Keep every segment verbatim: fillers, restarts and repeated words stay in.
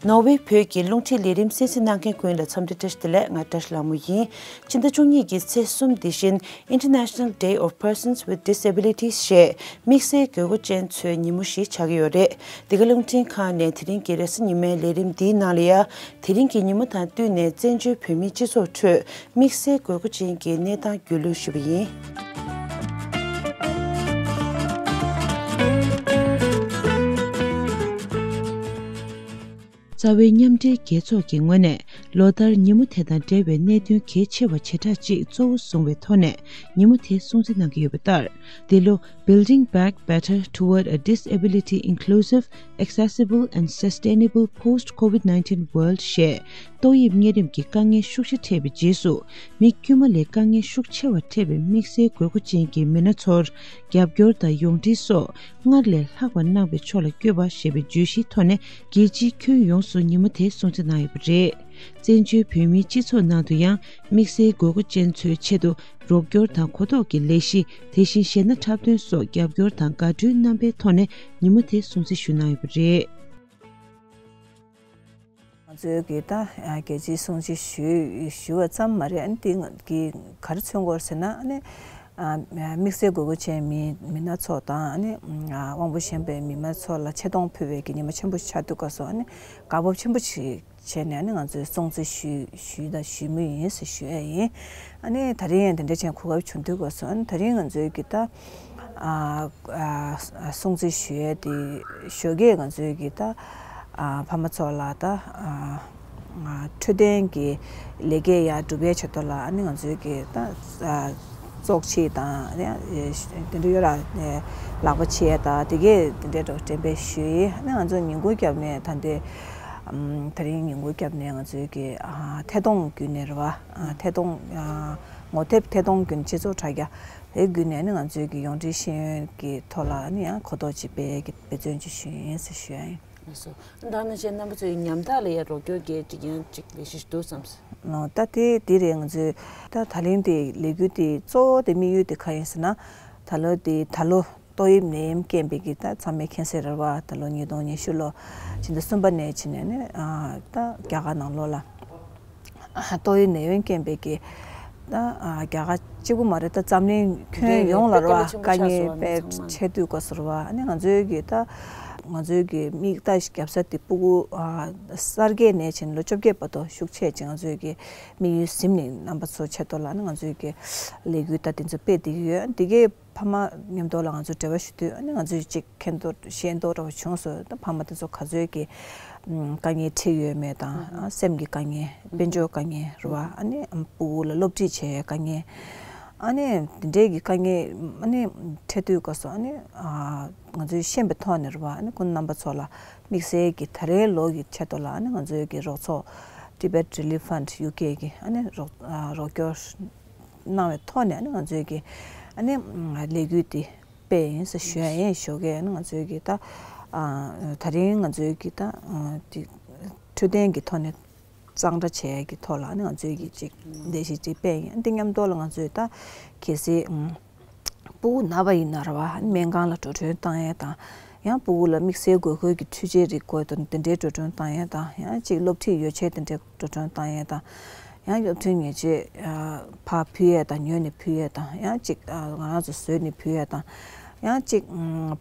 ནོར་ཝེ་བོད་ཀྱི་རླུང་འཕྲིན་ལས་རིམ་གསན་གཟིགས་གནང་མཁན་ཀུན་ལ་འཚམས་འདྲི་བཀྲ་ཤིས་བདེ་ལེགས། ང་བཀྲ་ཤིས་ལྷ་མོ་ཡིན། ཕྱི་ཟླ་བཅུ་གཉིས་ཀྱི་ཚེས་གསུམ་འདི་བཞིན་International Day of Persons with Disabilities ཞེས་དམིགས་བསལ་དགོས་མཁོ་ཅན་ཚོའི་ཉིན་མོ་ཞིག་ཆགས་ཀྱི་ཡོད་རེད། འདི་ག་རླུང་འཕྲིན་ཁང་ནས་དེ་རིང་གི་རེས་གཟའ་ཉི་མའི་ལས་རིམ་འདིའི་ནང་ལ་ཡང་དེ་རིང་གི་ཉིན་མོ་དང་བསྟུན་ནས་བཙན་བྱོལ་བོད་མིའི་སྤྱི་ཚོགས་ཁྲོད་དམིགས་བསལ་དགོས་མཁོ་ཅན་གྱི་གནས་སྟངས་རྒྱུས་ལོན་ཞུས་པ་ཡིན། རྩ་བའི་མཉམ་འབྲེལ་རྒྱལ་ཚོགས་ཀྱི་ངོས་ནས་ལོ་ལྟར་ཉིན་མོ་དེ་དང་འབྲེལ་བའི་གནད་དོན་གལ་ཆེ་བ་བྱེ་བྲག་ཅིག་གཙོ་བོ་བཟུང་བའི་ཐོག་ནས་ཉིན་མོ་དེ་སྲུང་བརྩི་གནང་གི་ཡོད་པ་ལྟར། འདི་ལོ་Building Back Better Toward a Disability Inclusive, Accessible and Sustainable Post-COVID nineteen World ཞེས་ཏོག་དབྱིབས་གཉན་རིམས་ཀྱི་དཀའ་ངལ་ཤུགས་ཆེ་འཕྲད་པའི་རྗེས་སུ། མི་དཀྱུས་མ་ལས་དཀའ་ངལ་ཤུགས་ཆེ་བ་འཕྲད་པའི་དམིགས་བསལ་དགོས་མཁོ་ཅན་གྱི་མི་སྣ་ཚོར་རྒྱབ་སྐྱོར་དང་ཡོངས་འབྲེལ་སོགས་སྔར་ལས་ལྷག་པ་གནང་བའི་ཕྱོགས་ལ་བསྐྱོད་པ་ཞེས་པའི་བརྗོད་གཞིའི་ཐོག་ནས། རྒྱལ་སྤྱིའི་ཁྱོན་ཡོངས་སུ་ཉིན་མོ་དེ་སྲུང་བརྩི་གནང་ཡོད་པ་རེད། བཙན་བྱོལ་བོད་མིའི་སྤྱི་ཚོགས་ནང་དུ་ཡང་དམིགས་བསལ་དགོས་མཁོ་ཅན་ཚོའི་ཆེད་དུ་རོགས་སྐྱོར་དང་གོ་རྟོགས་ཀྱི་ལས་གཞི། དེ་བཞིན་གཞས་སྣ་འཁྲབ་སྟོན་སོགས་རྒྱབ་སྐྱོར་དང་དགའ་སྤྲོའི་རྣམ་པའི་ཐོག་ནས་ཉིན་མོ་དེ་སྲུང་བརྩི་ཞུ་གནང་ཡོད་པ་རེད། ང་ཚོའི་གི་ད་རྒྱལ་སྤྱིའི་སྲུང་བརྩི་ཞུ་ཞུ་བ་ཙམ་མ་རེད། ཨ་ནི་དེ་གི་ག་རེ་མཚོན་གྱི་ཡོད་ཟེར་ན། ཨ་ནི་དམིགས་བསལ་དགོས་མཁོ་ཅན་མི་མི་སྣ་ཚོ་དང་། ཨ་ནི་དབང་པོ་ཞན་པའི་མི་སྣ་ཚོ་ལ་ཆེ་མཐོང་ཕུལ་བའི་གི་ཉིན་མོ་ཆེན་པོ་ཆགས་དུས་སྐབས་སུ། ཨ་ནི་དགའ་སྤོབས་ཆེན་པོ་ཞིག་བྱས་ནས། ཨ་ནི་ང་ཚོས་སྲུང་བརྩི་ཞུ་ཞུས་དང་ཞུ་མུས་ཡིན་ཟེར་ཞུ་ཡ་ཡིན། ཨ་ནི་ད་རིང་ཡང་དེ་འདྲ་བྱས་གོ་སྐབས་བྱུང་དུས་སྐབས་སུ། ཨ་ནི་ད་རིང་ང་ཚོའི་གི་ད་ཨ་ཨ་སྲུང་བརྩི་ཞུ་ཡ་དེ་ཞོགས་ཀས་ང་ཚོའི་གི་ད་ཨ་ཕ་མ་ཚོ་ལ་ད་ཨ་འཕྲོད་བསྟེན་གྱི་ལས་ཀ་ཡར་སྒྲུབ་པའི་ཆེད་དུ་ལ། ཨ་ནི་ང་ཚོའི་གི་ད་ཨ་བཙོག་ཕྱིས་དང་། ཨ་ནི་དེ་འདྲ་ཡོད་ར། ལག་པ་ཕྱིས་ཡ་དང་དེ་གས་དེ་འདྲའི་འགྲོ་འགྲེམས་སྤེལ་ཞུས། ཨ་ནི་ང་ཚོ་ཉིན་གུང་རྒྱབ་ནས་ད་ལྟའི་ཨམ་ད་རིང་ཉིན་གུང་རྒྱབ་ནས་ང་ཚོའི་གི་ཨ་ཐད་གཏོང་བརྒྱུད་ནས་རེད་བ། ཨ་ཐད་གཏོང་ཨ་ངོ་དེབ་ཐད་གཏོང་བརྒྱུད་ནས་སྤྱི་ཚོགས་དྲ་རྒྱ་དེ་བརྒྱུད་ནས། ཨ་ནི་ང་ཚོའི་གི་ཡོངས་འབྲེལ་ཤེས་ཡོན་གྱི་ཐོག་ལ། ཨ་ནི་ཡང་གོ་རྟོགས་ཅིག་སྤེལ་གི་འབད་བརྩོན་ཅིག་ཞུས་ཡིན་ཟེར་ཞུ་ཡ་ཡིན། ལགས་སོ། ད་ནང་བཞིན་རྣམ་པ་ཚོའི་ཉམ་ཐག་ལ་ཡང་རོགས་སྐྱོར་གྱི་སྒྲིག་ཡང་ཅིག་ལས་གཞི་ཞིག་འདུག་བསམ། ལགས། ད་དེ་དེ་རེད། ང་ཚོས་ད་ད་ལན་དེ་ལས་འགུལ་དེ་གཙོ་བོ་དེ་དམིགས་ཡུལ་དེ་ག་ཡིན་ཟེར་ན། ད་ལོ་དེ་ད་ལོ་ཏོག་དབྱིབས་ནད་ཡམས་རྐྱེན་པས་ཀྱི་ད་ཚང་མས་མཁྱེན་གསལ་རེད་བ། ད་ལོ་ཉིས་སྟོང་ཉི་ཤུ་ལོ་ཕྱི་ཟླ་གསུམ་པ་ནས་བྱས་ནས་ནི་ཨ་ད་རྒྱ་གར་ནང་ལོགས་ལ་ཏོག་དབྱིབས་ནད་ཡམས་རྐྱེན་པས་ཀྱི་ད་ཨ་རྒྱ་གར་གཅིག་པུ་མ་རེད། ད་འཛམ་གླིང་ཁྱོན་ཡོངས་ལ་རེད་བ། དཀའ་ངལ་དཔེ་འཕྲད་དུས་སྐབས་སུ་རེད་བ། ཨ་ནི་ང་ཚོའི་གི་ད་ང་ཚོའི་གི་མིག་ལྟ་རྒྱབ་ས་དེ་སྤུ་གུ་ཨ་གསར་སྐྱེས་ནས་བྱས་ནས་ལོ་བཅོ་བརྒྱད་བར་དུ་ཤུགས་ཆེ་ཅིག་ང་ཚོའི་གི་དམིགས་ཡུལ་ཟིན་ནས་རྣམ་པ་ཚོའི་ཆེད་དུ་ལ་ནི་ང་ཚོའི་གི་ལས་འགུལ་ད་དེ་ཚོ་སྤེལ་བསྡད་ཀྱི་ཡོད། འདི་གའི་ཕ་མ་མཉམ་དུ་ལ་ང་ཚོས་འབྲེལ་བ་ཞུ་དུས། ཨ་ནི་ང་ཚོས་ཅིག་མཁྱེན་རྟོགས་ཤེས་རྟོགས་འདྲ་བ་བྱུང་སོང་། ད་ཕ་མ་དེ་ཚོ་ག་ཚོད་ཀྱི་ཨམ་དཀའ་ངལ་འཕྲད་ཡོད་མེད་དང་། ཨ་སེམས་ཀྱི་དཀའ་ངལ། དཔལ་འབྱོར་དཀའ་ངལ་རེད་བ། ཨ་ནི་ཨམ་སྤུ་གུ་ལ་སློབ་ཁྲིད་བྱེད་ཡའི་དཀའ་ངལ། ཨ་ནི་དེ་འདྲའི་གི་དཀའ་ངལ་ཨ་ནི་འཕྲད་དུས་སྐབས་སུ། ཨ་ནི་ཨ་ང་ཚོས་ཤེས་པའི་ཐོག་ནས་རེད་བ། ཨ་ནི་ཁོང་རྣམ་པ་ཚོ་ལ་དམིགས་བསལ་གྱི་ད་རེས་ལོ་གི་ཆེད་དུ་ལ། ཨ་ནི་ང་ཚོའི་གི་རོགས་ཚོགས་Tibet Relief Fund UK གི་ཨ་ནི་རོགས་ཨ་རོགས་སྐྱོར་གནང་བའི་ཐོག་ནས། ཨ་ནི་ང་ཚོའི་གི་ཨ་ནི་ལས་འགུལ་འདི་སྤེལ་ཡིན་ཟེར་ཞུ་ཡ་ཡིན། ཞོགས་ཀས་ཨ་ནི་ང་ཚོའི་གི་ད་ཨ་ད་རིང་ང་ཚོའི་གི་ད་ཨ་དེ་འཕྲོད་བསྟེན་གྱི་ཐོག་ནས་གཙང་སྦྲ་བྱེད་ཡ་གི་ཐོག་ལ། ཨ་ནི་ང་ཚོའི་གི་ཅིག་ལས་གཞི་ཅིག་སྤེལ་ཡིན། འདི་མཉམ་དུ་ལ་ང་ཚོའི་ད་གལ་སྲིད་ཨ་སྤུ་གུ་ན་བ་ཡིན་ན་རེད་བ། ཨ་ནི་སྨན་ཁང་ལ་འགྲོ་གྲོན་བཏང་ཡ་དང་། ཡང་སྤུ་གུ་ལ་དམིགས་བསལ་དགོས་མཁོ་གི་འཕྲུལ་ཆས་རིགས་དགོས་དོན་དེ་འདྲའི་འགྲོ་གྲོན་བཏང་ཡ་དང་། ཡང་ཅིག་སློབ་ཁྲིད་ཡོ་བྱད་དེ་འདྲའི་འགྲོ་གྲོན་བཏང་ཡ་དང་། ཡང་སློབ་ཐོན་ཉེས་ཆད་ཕར་ཕུལ་ཡས་དང་། ཉོས་ནས་ཕུལ་ཡས་དང་། ཡང་གཅིག་ང་རང་ཚོ་བཟོས་ནས་ཕུལ་ཡས་དང་། ཡང་གཅིག་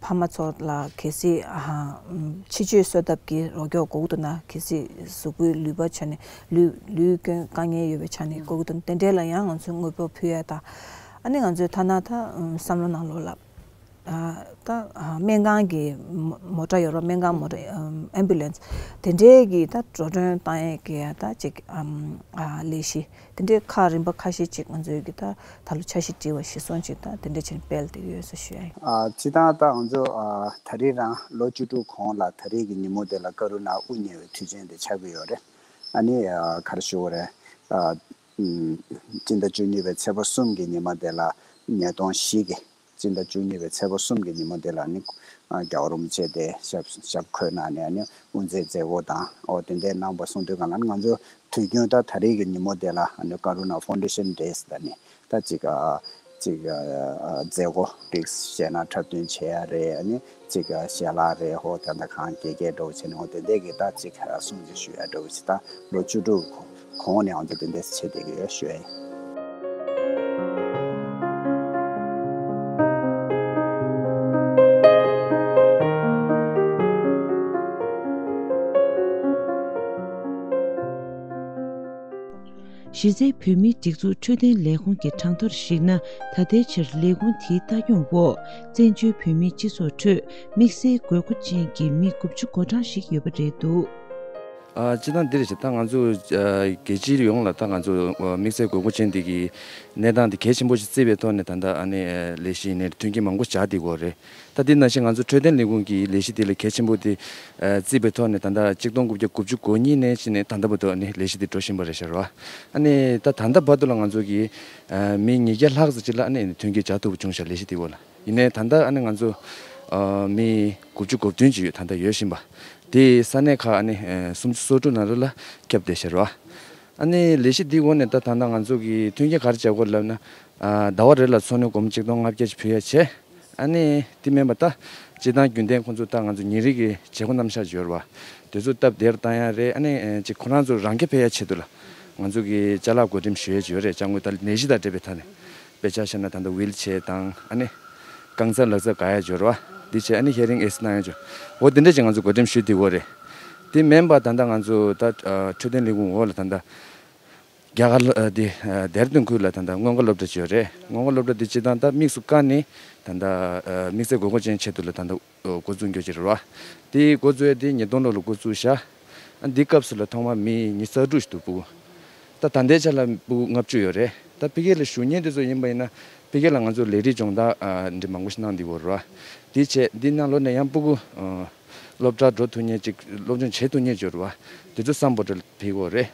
ཕ་མ་ཚོ་ལ་གལ་སྲིད་ཕྱི་བཅོས་གསོ་ཐབས་ཀྱི་རོགས་སྐྱོར་དགོས་འདུག་ན། གལ་སྲིད་གཟུགས་པོའི་ལུས་པོ་ཆ་ནས་ལུས་ལུས་སྐྱོན་དཀའ་ངལ་ཡོད་པའི་ཆ་ནས་དགོས་འདུག་ན། དེ་འདྲས་ལ་ཡང་ང་ཚོས་དངུལ་ཕོགས་ཕུལ་ཡས་དང་། ཨ་ནི་ང་ཚོའི་ཐ་ན་ད་བསམ་བློ་ནང་ལོགས་ལ། ད་སྨན་ཁང་གི་མོ་ཊ་ཡོད་རེད། སྨན་ཁང་མོ་ཊ་ཨམ་ཨེམ་བུ་ལན་སི་དེ་འདྲའི་གི་ད་འགྲོ་གྲོན་བཏང་ཡས་ཀྱི་ད་ཅིག་ཨམ་ལས་གཞི་དེ་འདྲའི་ཁག་རིམ་པ་ཁ་ཤས་ཅིག་ང་ཚོའི་གི་ད་ད་ལོ་འཆར་གཞི་བྲིས་པ་གཞིར་བཟུང་ཅིག་ད་དེ་འདྲ་བྱས་ནས་སྤེལ་བསྡད་ཀྱི་ཡོད་ཟེར་ཞུ་ཡ་ཡིན། ཨ་སྤྱིར་བཏང་ད་ང་ཚོ་ཨ་ད་རེས་རང་ལོ་བཅུ་དྲུག་གོང་ལ་ད་རེས་ཀྱི་ཉིན་མོ་དེ་ལ་ཀ་རུ་ན་དབུ་བརྙེས་པའི་དུས་ཆེན་དེ་ཆགས་ཀྱི་ཡོད་རེད། ཨ་ནི་ཨ་ག་རེ་ཞུ་དགོས་རེད། ཨ་སྤྱི་ཟླ་བཅུ་གཉིས་པའི་ཚེས་པ་གསུམ་གྱི་ཉི་མ་དེ་ལ་ཉིས་སྟོང་བཞི་གི་སྤྱི་ཟླ་བཅུ་གཉིས་པའི་ཚེས་པ་གསུམ་གྱི་ཉིན་མོ་དེ་ལ་ནི་རྒྱལ་བ་རིན་པོ་ཆེ་དེ་ཞབས་ཞབས་འཁོད་གནང་ནས་ནི་དབུ་མཛད་མཛད་སྒོ་དང་། འོ་དེ་འདྲ་གནང་པ་སོང་དུས་གང་ལ་ནི་ང་ཚོ་དུས་རྒྱུན་ད་ད་རེས་ཀྱི་ཉིན་མོ་དེ་ལ་ནི་ཀ་རུ་ན་ཕའུན་ཌེ་ཤན་ཌེ་ཟེར་ནས་ད་ཅིག་ཨ་ ཅིག་ཨ་ཨ་མཛད་སྒོ་ཅིག་བཤད་ན་འཁྲབ་སྟོན་བྱེད་ཡ་རེད། ཨ་ནི་ཅིག་ཨ་ཞལ་ལག་རེད། ཧོ་ད་ལྟ་གང་རྒྱས་རྒྱས་འགྲོ་བྱས་ནས་ཧོ་དེ་འདྲས་ཀྱི་ད་ཅིག་ཨ་སྲུང་བརྩི་ཞུ་ཡ་འགྲོ་བྱས། ད་ལོ་བཅུ་དྲུག་གོང་ནས་ཧོ་དེ་འདྲས་བྱེད་བསྡད་ཀྱི་ཡོད་ཞུ་ཡ་ཡིན། གཞི་རྩའི་བོད་མིའི་སྒྲིག་འཛུགས་འཕྲོད་བསྟེན་ལས་ཁུངས་ཀྱི་གྲངས་ཐོར་གཞིགས་ན། ད་ལྟའི་ཆར་ལས་ཁུངས་དེའི་ལྟ་སྐྱོང་འོག་བཙན་བྱོལ་བོད་མིའི་སྤྱི་ཚོགས་ཁྲོད་དམིགས་བསལ་དགོས་མཁོ་ཅན་གྱི་མི་དགུ་བཅུ་གོ་གྲངས་ཤིག་ཡོད་པ་རེད་འདུག་ཨ། སྤྱིར་བཏང་འདི་རེད་ཤག་ད་ང་ཚོ་ཨ་རྒྱལ་སྤྱི་ཡོངས་ལ་ད་ང་ཚོ་ཨ་དམིགས་བསལ་དགོས་མཁོ་ཅན་འདི་གི་གནས་སྟངས་འདི་གལ་ཆེན་པོ་ཞིག་བརྩིས་པའི་ཐོག་ནས་ད་ལྟ་ཨ་ནི་ཨ་ལས་གཞི་ཡིན་ནའི་མཐུན་རྐྱེན་མང་པོ་སྦྱར་བསྡད་ཡོད་རེད། ད་དེ་ནང་བཞིན་ང་ཚོ་འཕྲོད་བསྟེན་ལས་ཁུངས་ཀྱི་ལས་གཞི་དེ་ལ་གལ་ཆེན་པོ་དེ་ཨ་བརྩིས་པའི་ཐོག་ནས་ད་ལྟ་ཆིག་སྟོང་དགུ་བརྒྱ་དགུ་བཅུ་གོ་གཉིས་ནས་བྱས་ནས་ད་ལྟ་བར་དུ་ཨ་ནི་ལས་གཞི་དེ་འགྲོ་བཞིན་པ་རེད་ཤག་ར། ཨ་ནི་ད་ད་ལྟ་བར་དུ་ལ་ང་ཚོ་གི་ཨ་མི་ཉིས་བརྒྱ་ལྷག་ཙམ་ཅིག་ལ་ཨ་ནི་མཐུན་རྐྱེན་སྦྱར་ཐུབ་པ་བྱུང་ཤག་ལས་གཞི་དེ་འོག་ལ། ཡིན་ནའི་ད་ལྟ་ཨ་ནི་ང་ཚོ་ཨ་མི་དགུ་བཅུ་གོ་བདུན་ཅིག་ཡོད། ད་ལྟ་ཡོད་བཞིན་པ། དེ་ས་གནས་ཁག་ཨ་ནི་ཨ་སུམ་ཅུ་སོ་དྲུག་ནང་ལོགས་ལ་ཁྱབ་བསྡད་ཤག་ར། ཨ་ནི་ལས་གཞི་འདིའི་འོག་ནས་ད་ད་ལྟ་ང་ཚོ་གི་མཐུན་རྐྱེན་ག་རེ་སྦྱར་དགོས་ལབ་ན། ཨ་ཟླ་བ་རེ་ལ་འཚོ་སྣོན་སྒོར་མོ་ཆིག་སྟོང་ལྔ་བརྒྱ་ཅིག་ཕུལ་ཡ་བྱས། ཨ་ནི་དེ་མིན་པ་ད་སྤྱིར་བཏང་རྒྱུན་ལྡན་ཁོང་ཚོ་ད་ང་ཚོ་ཉིན་རེ་གི་བྱེད་སྒོ་རྣམ་གཞག་ཅིག་ཡོད་རེད་བ། དེ་ཚོ་སྟབས་བདེར་བཏང་ཡ་རེད། ཨ་ནི་ཨ་ཅིག་ཁོ་རང་ཚོ་རང་འཁྲིའི་ཕན་ཡ་ཆེད་དུ་ལ་ང་ཚོ་གི་ཅ་ལག་བགོ་འགྲེམས་ཞུ་ཡ་ཅིག་ཡོད་རེད། ཅ་དངོས་ད་ནད་གཞི་དང་འབྲེལ་བའི་ཐད་ནས། དཔེ་ཆ་བཞག་ན་ད་ལྟ་ཝིལ་ཆེར་དང་ཨ་ནི་རྐང་རྩ་ལག་རྩལ་དགའ་ཡ་ཅིག་ཡོད་རེད་བ། འདི་བྱས་ཨ་ནི་ཧི་ཡ་རིང་ཨེ་སི་གནང་ཡ་ཅིག་འོ་དེ་འདྲ་ཅིག་ང་ཚོ་བགོ་འགྲེམས་ཞུས་བསྡད་ཡོད་རེད། དེ་མིན་པ་ད་ལྟ་ང་ཚོ་ད་ཨ་འཕྲོད་བསྟེན་ལས་ཁུངས་འོག་ལ་ད་ལྟ་རྒྱ་གར་ཨ་དེ་ཨ་ལྡེ་ར་ལྡུན་ཁུལ་ལ་ད་ལྟ་སྔོན་འགོག་སློབ་གྲྭ་ཅིག་ཡོད་རེད། སྔོན་འགོག་སློབ་གྲྭ་འདི་སྤྱིར་བཏང་ད་དམིགས་སུ་བཀར་ནས་ད་ལྟ་ཨ་དམིགས་བསལ་དགོས་མཁོ་ཅན་ཆེད་དུ་ལ་ད་ལྟ་འགོ་འཛུགས་རྒྱུ་ཅིག་རེད་བ། དེ་འགོ་འཛུགས་ཡ་དེ་ཉིས་སྟོང་ལོ་ལ་འགོ་བཙུགས་ཤག་ཨ་འདི་སྐབས་སུ་ལ་ཐོག་མར་མི་ཉི་ཤུ་རྩ་དྲུག་ཞིག་འདུག་ཕྲུ་གུ། ད་ད་ལྟའི་ཆ་ལ་ཕྲུ་གུ་ལྔ་བཅུ་ཡོད་རེད། ད་ཕ་གི་ལ་བཞུགས་མཁན་དེ་ཚོ་ཡིན་པ་ཡིན་ན་ཕ་གི་ལ་ང་ཚོ་ལས་རིགས་སྦྱོང་བརྡར་ཨ་འདི་མང་པོ་ཞིག་གནང་བསྡད་ཡོད་རེད་བ། དེ་བྱས་འདི་ནང་ལོགས་ནས་ཡང་ཕྲུ་གུ་ཨ་སློབ་གྲྭར་འགྲོ་ཐུབ་མཁན་ཅིག་སློབ་སྦྱོང་བྱེད་ཐུབ་མཁན་ཅིག་ཡོད་རེད་བ། དེ་ཚོ་སམ་བྷོ་ཊ་ལ་ཕུལ་གྱི་ཡོད་རེད།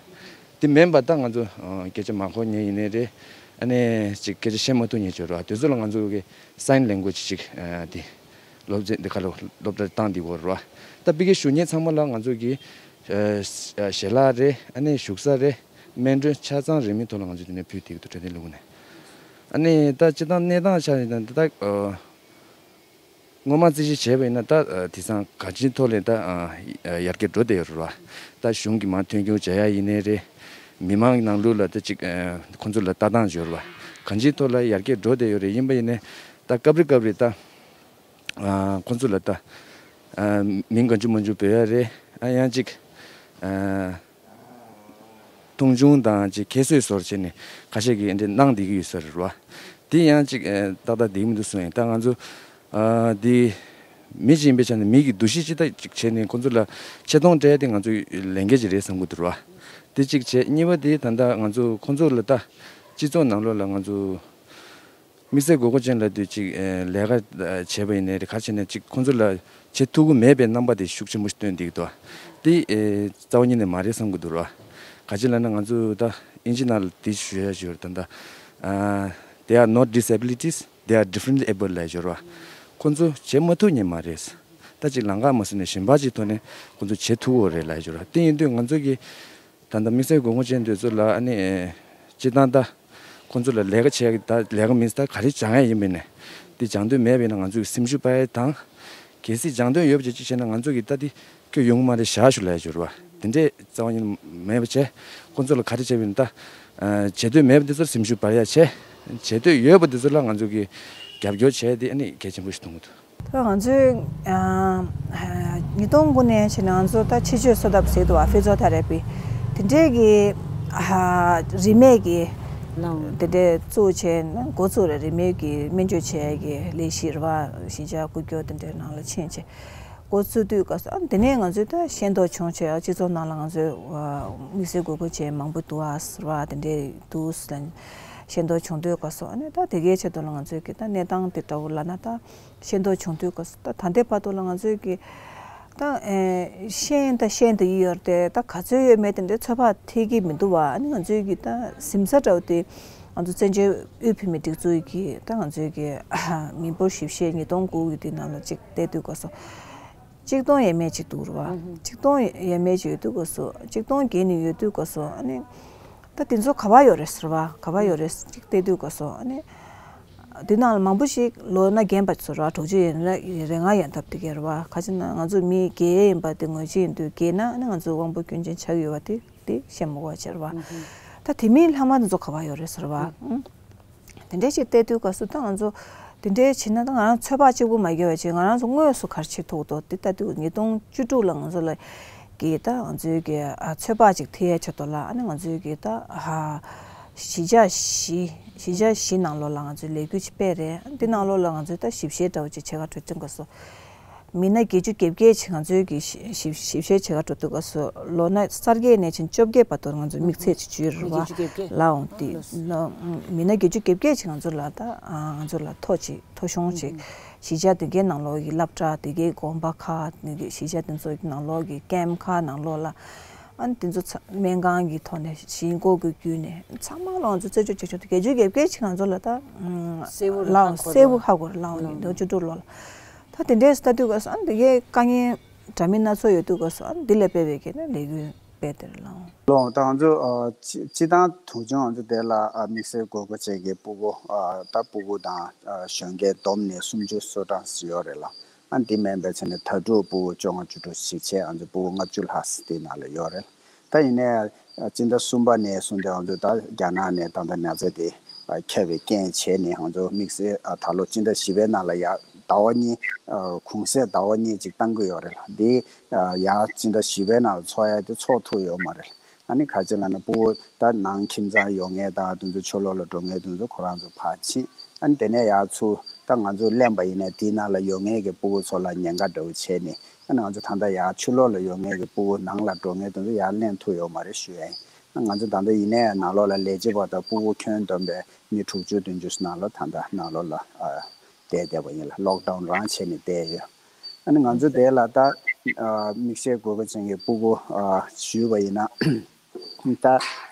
དེ་མིན་པ་ད་ང་ཚོ་ཨ་སྐད་ཆ་མ་གོ་མཁན་ཡིན་ནའི་རེད། ཨ་ནི་ཅིག་སྐད་ཆ་བཤད་མ་ཐུབ་མཁན་ཅིག་ཡོད་རེད་བ། དེ་ཚོ་ལ་ང་ཚོ་གི་སའིན་ལེང་གུ་ཨེ་ཇི་ཅིག་ཨ་དེ་སློབ་ཚན་འདི་ག་ལ་སློབ་གྲྭར་བཏང་བསྡད་ཡོད་རེད་བ། ད་ཕ་གིར་བཞུགས་མཁན་ཚང་མ་ལ་ང་ཚོ་གི་ཨ་ཞལ་ལག་རེད། ཨ་ནི་བཞུགས་ས་རེད། སྨན་གྲོན་ཆ་ཚང་རིན་མེད་ཐོག་ལ་ང་ཚོ་དེ་ནས་ཕུལ་བསྡད་ཀྱི་འདུག་འཕྲོད་བསྟེན་ལས་ཁུངས་ནས། ཨ་ནི་ད་སྤྱིར་བཏང་གནས་སྟངས་ཆ་ནས་ད་ད་ཨ་སྔོན་མ་རྩིས་ཞིབ་བྱས་པ་ཡིན་ན་ད་ཨ་དེང་སང་གང་ཅིའི་ཐོག་ལ་ད་ཨ་ཡར་རྒྱས་འགྲོ་བསྡད་ཡོད་རེད་བ། ད་གཞུང་གིས་མར་མཐུན་འགྱུར་བྱ་ཡ་ཡིན་ནའི་རེད། མི་མང་ནང་ལོགས་ལ་ད་ཅིག་ཨ་ཁོང་ཚོ་ལ་ལྟ་སྟངས་ཡོད་རེད་བ། གང་ཅིའི་ཐོག་ལ་ཡར་རྒྱས་འགྲོ་བསྡད་ཡོད་རེད། ཡིན་པ་ཡིན་ནའི་ད་སྐབས་རེ་སྐབས་རེ་ད་ཨ་ཁོང་ཚོ་ལ་ད་ཨ་མིང་གང་བྱུང་མང་བྱུང་འབོད་ཡ་རེད། ཨ་ཡང་ཅིག་ཨ་མཐོང་ཆུང་དང་ཅིག་ཁྱད་གསོད་བཟོ་འདྲ་བྱས་ནས་ཁ་ཤས་ཀྱིས་འདི་གནང་བསྡད་ཀྱི་ཡོད་ས་རེད་བ། དེ་ཡང་ཅིག་ཨ་ཏག་ཏག་བསྡད་ཀྱི་མི་འདུག་གསུངས་ཡིན། ད་ང་ཚོ་ཨ་འདི་མི་ཅིག་ཡིན་པའི་ཆ་ནས་མི་གི་འདུ་ཤེས་ཅིག་ད་ཅིག་བྱས་ནས་ཁོང་ཚོ་ལ་ཆེ་མཐོང་སྤྲད་དེ་ང་ཚོའི་ལས་འགན་ཅིག་རེད་བསམ་གྱི་འདུག་ར། དེ་གཅིག་བྱས། གཉིས་པ་དེ་ད་ལྟ་ང་ཚོ་ཁོང་ཚོ་ལ་ད་སྤྱི་ཚོགས་ནང་ལོགས་ལ་ང་ཚོ་དམིགས་བསལ་དགོས་མཁོ་ཅན་ལབ་དུས་ཅིག་ཨ་ལས་ཀ་བྱས་པ་ཡིན་ནའི་རེད། ག་རེ་བྱས་ནའི་ཅིག་ཁོང་ཚོ་ལ་བྱེད་ཐུབ་ཀྱི་མེད་པའི་རྣམ་པ་དེ་ཤུགས་ཆེན་པོ་ཞིག་སྟོན་བསྡད་ཀྱི་འདུག་དེ་ཨེ་རྩ་བ་ཉིད་ནས་མ་རེད་བསམ་གྱི་འདུག་ར། ག་ཅི་ལབ་ན་ང་ཚོ་ད་ཨིན་ཇི་ནང་ལ་དེ་ཞུ་ཡ་ཞུ་ཡ་ད་ལྟ་ཨ་they are not disabilities, they are differently abled ལབ་ཡ་ཞུ་ར། ཁོང་ཚོ་བྱེད་མ་ཐུབ་མཁན་མ་རེད། ད་ཅིག་ལམ་ཁ་མ་སོང་ནས་གཞན་པ་ཅིག་ཐོག་ནས་ཁོང་ཚོ་བྱེད་ཐུབ་ཀྱི་རེད་ལབ་ཡ་ཞུ་ར། དེ་ཡིན་དུས་ང་ཚོ་གི་ད་ལྟ་དམིགས་བསལ་དགོས་མཁོ་ཅན་དེ་ཚོ་ལ་ཨ་ནི་ཨེ་སྤྱིར་བཏང་ད་ཁོང་ཚོ་ལ་ལས་ཀ་བྱེད་ཡག་གི་ད་ལས་ཀ་མིན་ད་ག་རེ་སྦྱང་ཡ་ཡིན་པ་ཡིན་ནའི་དེ་སྦྱང་འདོད་མེད་པ་ཡིན་ན་ང་ཚོས་སེམས་ཤུགས་སྤར་ཡ་དང་། གལ་སྲིད་སྦྱང་འདོད་ཡོད་པ་བྱེད་ཅིག་བྱས་ན་ང་ཚོ་གི་ད་དེ་ཁྱོད་ཡོང་གི་མ་རེད་བཞག་ཞུ་ལབ་ཡ་ཞུ་ར་བ། དེ་འདྲས་རྩ་བ་ཉིད་མེད་པ་བྱས། ཁོང་ཚོ་ལ་ག་རེ་བྱས་པ་ཡིན་ན་ད་བྱེད་འདོད་མེད་པ་དེ་ཚོར་སེམས་ཤུགས་སྤར་ཡ་བྱས། བྱེད་འདོད་ཡོད་པ་དེ་ཚོ་ལ་ང་ཚོ་གི་རྒྱབ་སྐྱོར་བྱས་ཏེ་ཨ་ནི་གལ་ཆེན་པོ་ཞིག་མཐོང་གི་འདུག་ད་ང་ཚོས་ཨ་ཉིས་སྟོང་དགུ་ནས་བྱས་ནས་ང་ཚོ་ད་ཕྱི་སྐྱོད་གསོ་ཐབས་ཟེར་འདུག་བ། ཕི་ཛི་ཡོ་ཐེ་ར་པི་དེ་འདྲས་ཀྱི་ཨ་རིན་མེད་ཀྱི་ནང་དེ་འདྲས་བཙུགས་བྱས་ནས་འགོ་བཙུགས་རེད། རིན་མེད་ཀྱི་སྨན་བཅོས་བྱེད་ཡ་གི་ལས་གཞི་རེད་བ། གཞིས་ཆགས་སྐུ་སྐྱོ་དེ་འདྲའི་ནང་ལ་ཕྱིན་བྱས་འགོ་བཙུགས་དུས་སྐབས་སུ་ཨ་དེ་ནས་ང་ཚོས་ད་ཤེས་རྟོགས་བྱུང་བྱས་ཨ་སྤྱི་ཚོགས་ནང་ལ་ང་ཚོས་དམིགས་བསལ་དགོས་མཁོ་ཅན་མང་པོ་འདུག་ཨ་ཟེར་བ་དེ་འདྲས་འདུག་ཟེར་ནས་ཤེས་རྟོགས་བྱུང་དུས་སྐབས་སུ་ཨ་ནི་ད་དེ་གའི་ཆེད་དུ་ལ་ང་ཚོས་ཀྱི་ད་གནས་སྟངས་དེ་འདྲ་བོ་ལབ་ན་ད། ཤེས་རྟོགས་བྱུང་དུས་སྐབས་སུ་ད་ད་ལྟའི་བར་དུ་ལ་ང་ཚོས་ཀྱི་ད་ཨེ་ཤེས་ཡོན་ད་ཤེས་ཡོན་ད་ཡོད་རེད་དེ་ད་ག་ཚོད་ཡོད་མེད་དེ་འདྲའི་ཚོད་དཔག་ཐེབས་ཀྱི་མི་འདུག་བ། ཨ་ནི་ང་ཚོས་ཀྱི་ད་གཟིམ་ས་འདྲ་བོ་དེ་ང་ཚོ་བཙན་བྱོལ་དབུས་བོད་མིའི་སྒྲིག་འཛུགས་ཀྱི་ད་ང་ཚོས་ཀྱི་མི་འབོར་ཞིབ་བཤེར་ཉིས་སྟོང་དགུ་གི་དེ་ནང་ལ་ཅིག་བལྟས་དུས་སྐབས་སུ་ཆིག་སྟོང་ཡས་མས་ཅིག་འདུག་རེད་བ། ཆིག་སྟོང་ཡས་མས་ཅིག་ཡོད་དུས་སྐབས་སུ་ཆིག་སྟོང་བརྒལ་ནས་ཡོད་དུས་སྐབས་སུ་ཨ་ནི་ད་དེ་ཚོ་ག་བ་ཡོད་རེད་ཟེར་བ། ག་བ་ཡོད་རེད་ཅིག་བལྟས་དུས་སྐབས་སུ་ཨ་ནི། དེ་ནང་ལ་མང་པོ་ཞིག་ལོ་ན་རྒན་པ་ཚོ་ར་དྲུག་ཅུ་ཡན་ར་རེ་ལྔ་ཡན་འཐབ་དེ་གས་རེད་བ། ཁ་ཅིག་ན་ང་ཚོ་མི་རྒས་ཡིན་པ་དེ་ངོས་ཅི་ཡིན་དུས་རྒས་ན་ཨ་ནི་ང་ཚོ་དབང་པོ་སྐྱོན་ཅན་ཆགས་ཡོད་བ་དེ་དེ་བཤད་མ་དགོས་པ་བྱས་རེད་བ། ད་དེ་མིན་ལྷག་མ་དེ་ཚོ་ག་བ་ཡོད་རེད་ཟེར་བ། དེ་འདྲས་ཞིག་བལྟས་དུས་སྐབས་སུ་ད་ང་ཚོ་དེ་འདྲས་བྱས་ན་ད་ང་རང་ཚོད་དཔག་གཅིག་པུ་མ་བརྒལ་བ་བྱས་ང་རང་ཚོ་དངོས་སུ་ག་རེ་བྱེད་ཐུབ་འདུག་དེ་ལྟ་དུས་ཉིས་སྟོང་བཅུ་དྲུག་ལ་ང་ཚོ་ལ་གི་ད་ང་ཚོའི་གི་ཨ་ཚོད་དཔག་ཅིག་ཐེ་ཡ་ཆེད་དུ་ལ་ཨ་ནི་ང་ཚོའི་གི་ད་ཧ་གཞིས་ཆགས་བཞི་གཞིས་ཆགས་བཞི་ནང་ལོགས་ལ་ང་ཚོའི་ལས་འགུལ་ཅིག་སྤེལ་རེད། འདི་ནང་ལོགས་ལ་ང་ཚོའི་ད་ཞིབ་བཤེར་འདྲ་བོ་ཅིག་བྱེད་ག་འགྲོ་དུས་སྐབས་སུ། མི་སྣ་བརྒྱད་ཅུ་གྱ་བརྒྱད་ཅིག་ང་ཚོའི་གི་ཞིབ་ཞིབ་ཞིབ་བཤེར་བྱེད་ག་འགྲོ་དུས་སྐབས་སུ་ལོ་ན་གསར་སྐྱེས་ནས་ཕྱིན་བཅོ་བརྒྱད་བར་དུ་ང་ཚོ་དམིགས་བསལ་ཅིག་བརྗོད་རེད་བ། མི་བརྒྱད་ཅུ་གྱ་བརྒྱད། ལའོ་དེ་ལོ་མི་སྣ་བརྒྱད་ཅུ་གྱ་བརྒྱད་ཅིག་ང་ཚོ་ལ་ད་ང་ཚོ་ལ་ཐོ་ཅིག་ཐོ་གཞུང་ཅིག་གཞིས་ཆགས་དེ་གའི་ནང་ལོགས་ཀྱི་སློབ་གྲྭ་དེ་གའི་དགོན་པ་ཁག་དེ་གའི་གཞིས་ཆགས་དེ་ཚོ་གི་ནང་ལོགས་ཀྱི་ཀེམ་ཁག་ནང་ལོགས་ལ་ཨ་ནི་དེ་ཚོ་ཚ་སྨན་ཁང་གི་ཐོག་ནས་ཞིང་འགོ་གི་བརྒྱུད་ནས་ཚང་མ་ལ་ང་ཚོ་རྩད་གཅོད་བྱེད་ཆོག་དེ་བརྒྱད་ཅུ་གྱ་བརྒྱད་ཅིག་ང་ཚོ་ལ་ད་གསལ་བོ་རེད་ལའོ་ཧ་གོ་གསལ་བོ་རེད་ཧ་གོ་རེད་ལའོ་ནི་ལོ་བཅུ་དྲུག་ལོ་ལ། ད་དེ་འདྲས་ལྟ་དུས་སྐབས་སུ་ཨ་འདི་གའི་དཀའ་ངལ་འདྲ་མིན་སྣ་ཚོགས་ཡོད་དུས་སྐབས་སུ་ཨ་འདི་ལས་སྤེལ་བའི་གལ་ནི་ལས་འགུལ་སྤེལ་དེར་ལའོ། ལོ་ད་ང་ཚོ་སྤྱི་སྤྱི་བཏང་དུང་ཆུང་ང་ཚོ་དེ་ལ་དམིགས་བསལ་དགོས་མཁོ་བཅས་ཀྱི་སྤུ་གུ་ད་སྤུ་གུ་དང་གཞོན་སྐྱེས་བསྡོམས་ནས་སུམ་ཅུ་སོ་གྲངས་ཡོད་རེད་ལ། ཨ་འདི་མིན་པའི་ཚེ་ནས་ད་དྲུག་སྤུ་གུ་བཅོ་ལྔ་བཅུ་དྲུག་ཞིག་བྱས་ང་ཚོ་སྤུ་གུ་ལྔ་བཅུ་ལྷག་དེ་ནང་ལ་ཡོད་རེད། ད་ཡིན་ནའི་སྤྱི་ཟླ་གསུམ་པ་ནས་བཟུང་སྟེ་ང་ཚོ་ད་རྒྱ་ནག་ནས་ད་ལྟ་ན་ཚ་དེ་ཁྱབ་པའི་རྐྱེན་བྱས་ནས་ང་ཚོ་དམིགས་བསལ་ད་ལོ་སྤྱི་ཟླ་བཞི་པའི་ནང་ལ་ཡ་ཟླ་བ་གཉིས་གུང་སེང་ཟླ་བ་གཉིས་ཅིག་བཏང་གི་ཡོད་རེད་ལ། འདི་ཡ་སྤྱི་ཟླ་བཞི་པའི་ནང་ལ་འཚོགས་ཡ་དེ་འཚོགས་ཐུབ་ཡོད་མ་རེད། ཨ་ནི་ག་ཅི་ལབ་ན་སྤུ་གུ་ད་ནང་ཁྱིམ་ཚང་ཡོད་མཁན་དང་དེ་ཚོ་ཕྱི་ལོགས་ལ་འགྲོ་མཁན་དེ་ཚོ་ཁོ་རང་ཚོ་ཕར་ཕྱིན། ཨ་ནི་དེ་ནས་ཡར་ཚུར་ད་ང་ཚོ་གླེན་པ་ཡིན་ན་དེའི་ནང་ལ་ཡོད་མཁན་གྱི་སྤུ་གུ་ཚོ་ལ་ཉེན་ཁ་འདྲ་བོ་བྱས་ནས་ཨ་ནི་ང་ཚོ་ད་ལྟ་ཡར་ཕྱི་ལོགས་ལ་ཡོད་མཁན་གྱི་སྤུ་གུ་ནང་ལ་འགྲོ་མཁན་དེ་ཚོ་ཡར་གླེན་ཐུབ་ཡོད་མ་རེད་ཞུ་ཡ་ཡིན། ང་ཚོ་ད་ལྟ་ཡིན་ནའི་ནང་ལོགས་ལ་ལས་བྱེད་པ་དང་སྤུ་གུ་ཁྱོན་བསྡོམས་པའི་མི་དྲུག་ཅུ་བདུན་ཅུ་ནང་ལོགས་ད་ལྟ་ནང་ལོགས་ལ་བསྡད་བསྡད་པ་ཡིན་ལ་ལོག་ཌའུན་རང་བྱས་ནས་བསྡད་ཡོད། ཨ་ནི་ང་ཚོ་དེ་ལ་ད་དམིགས་བསལ་དགོས་མཁོ་ཅན་གྱི་སྤུ་གུ་ཞུས་པ་ཡིན་ན། ད་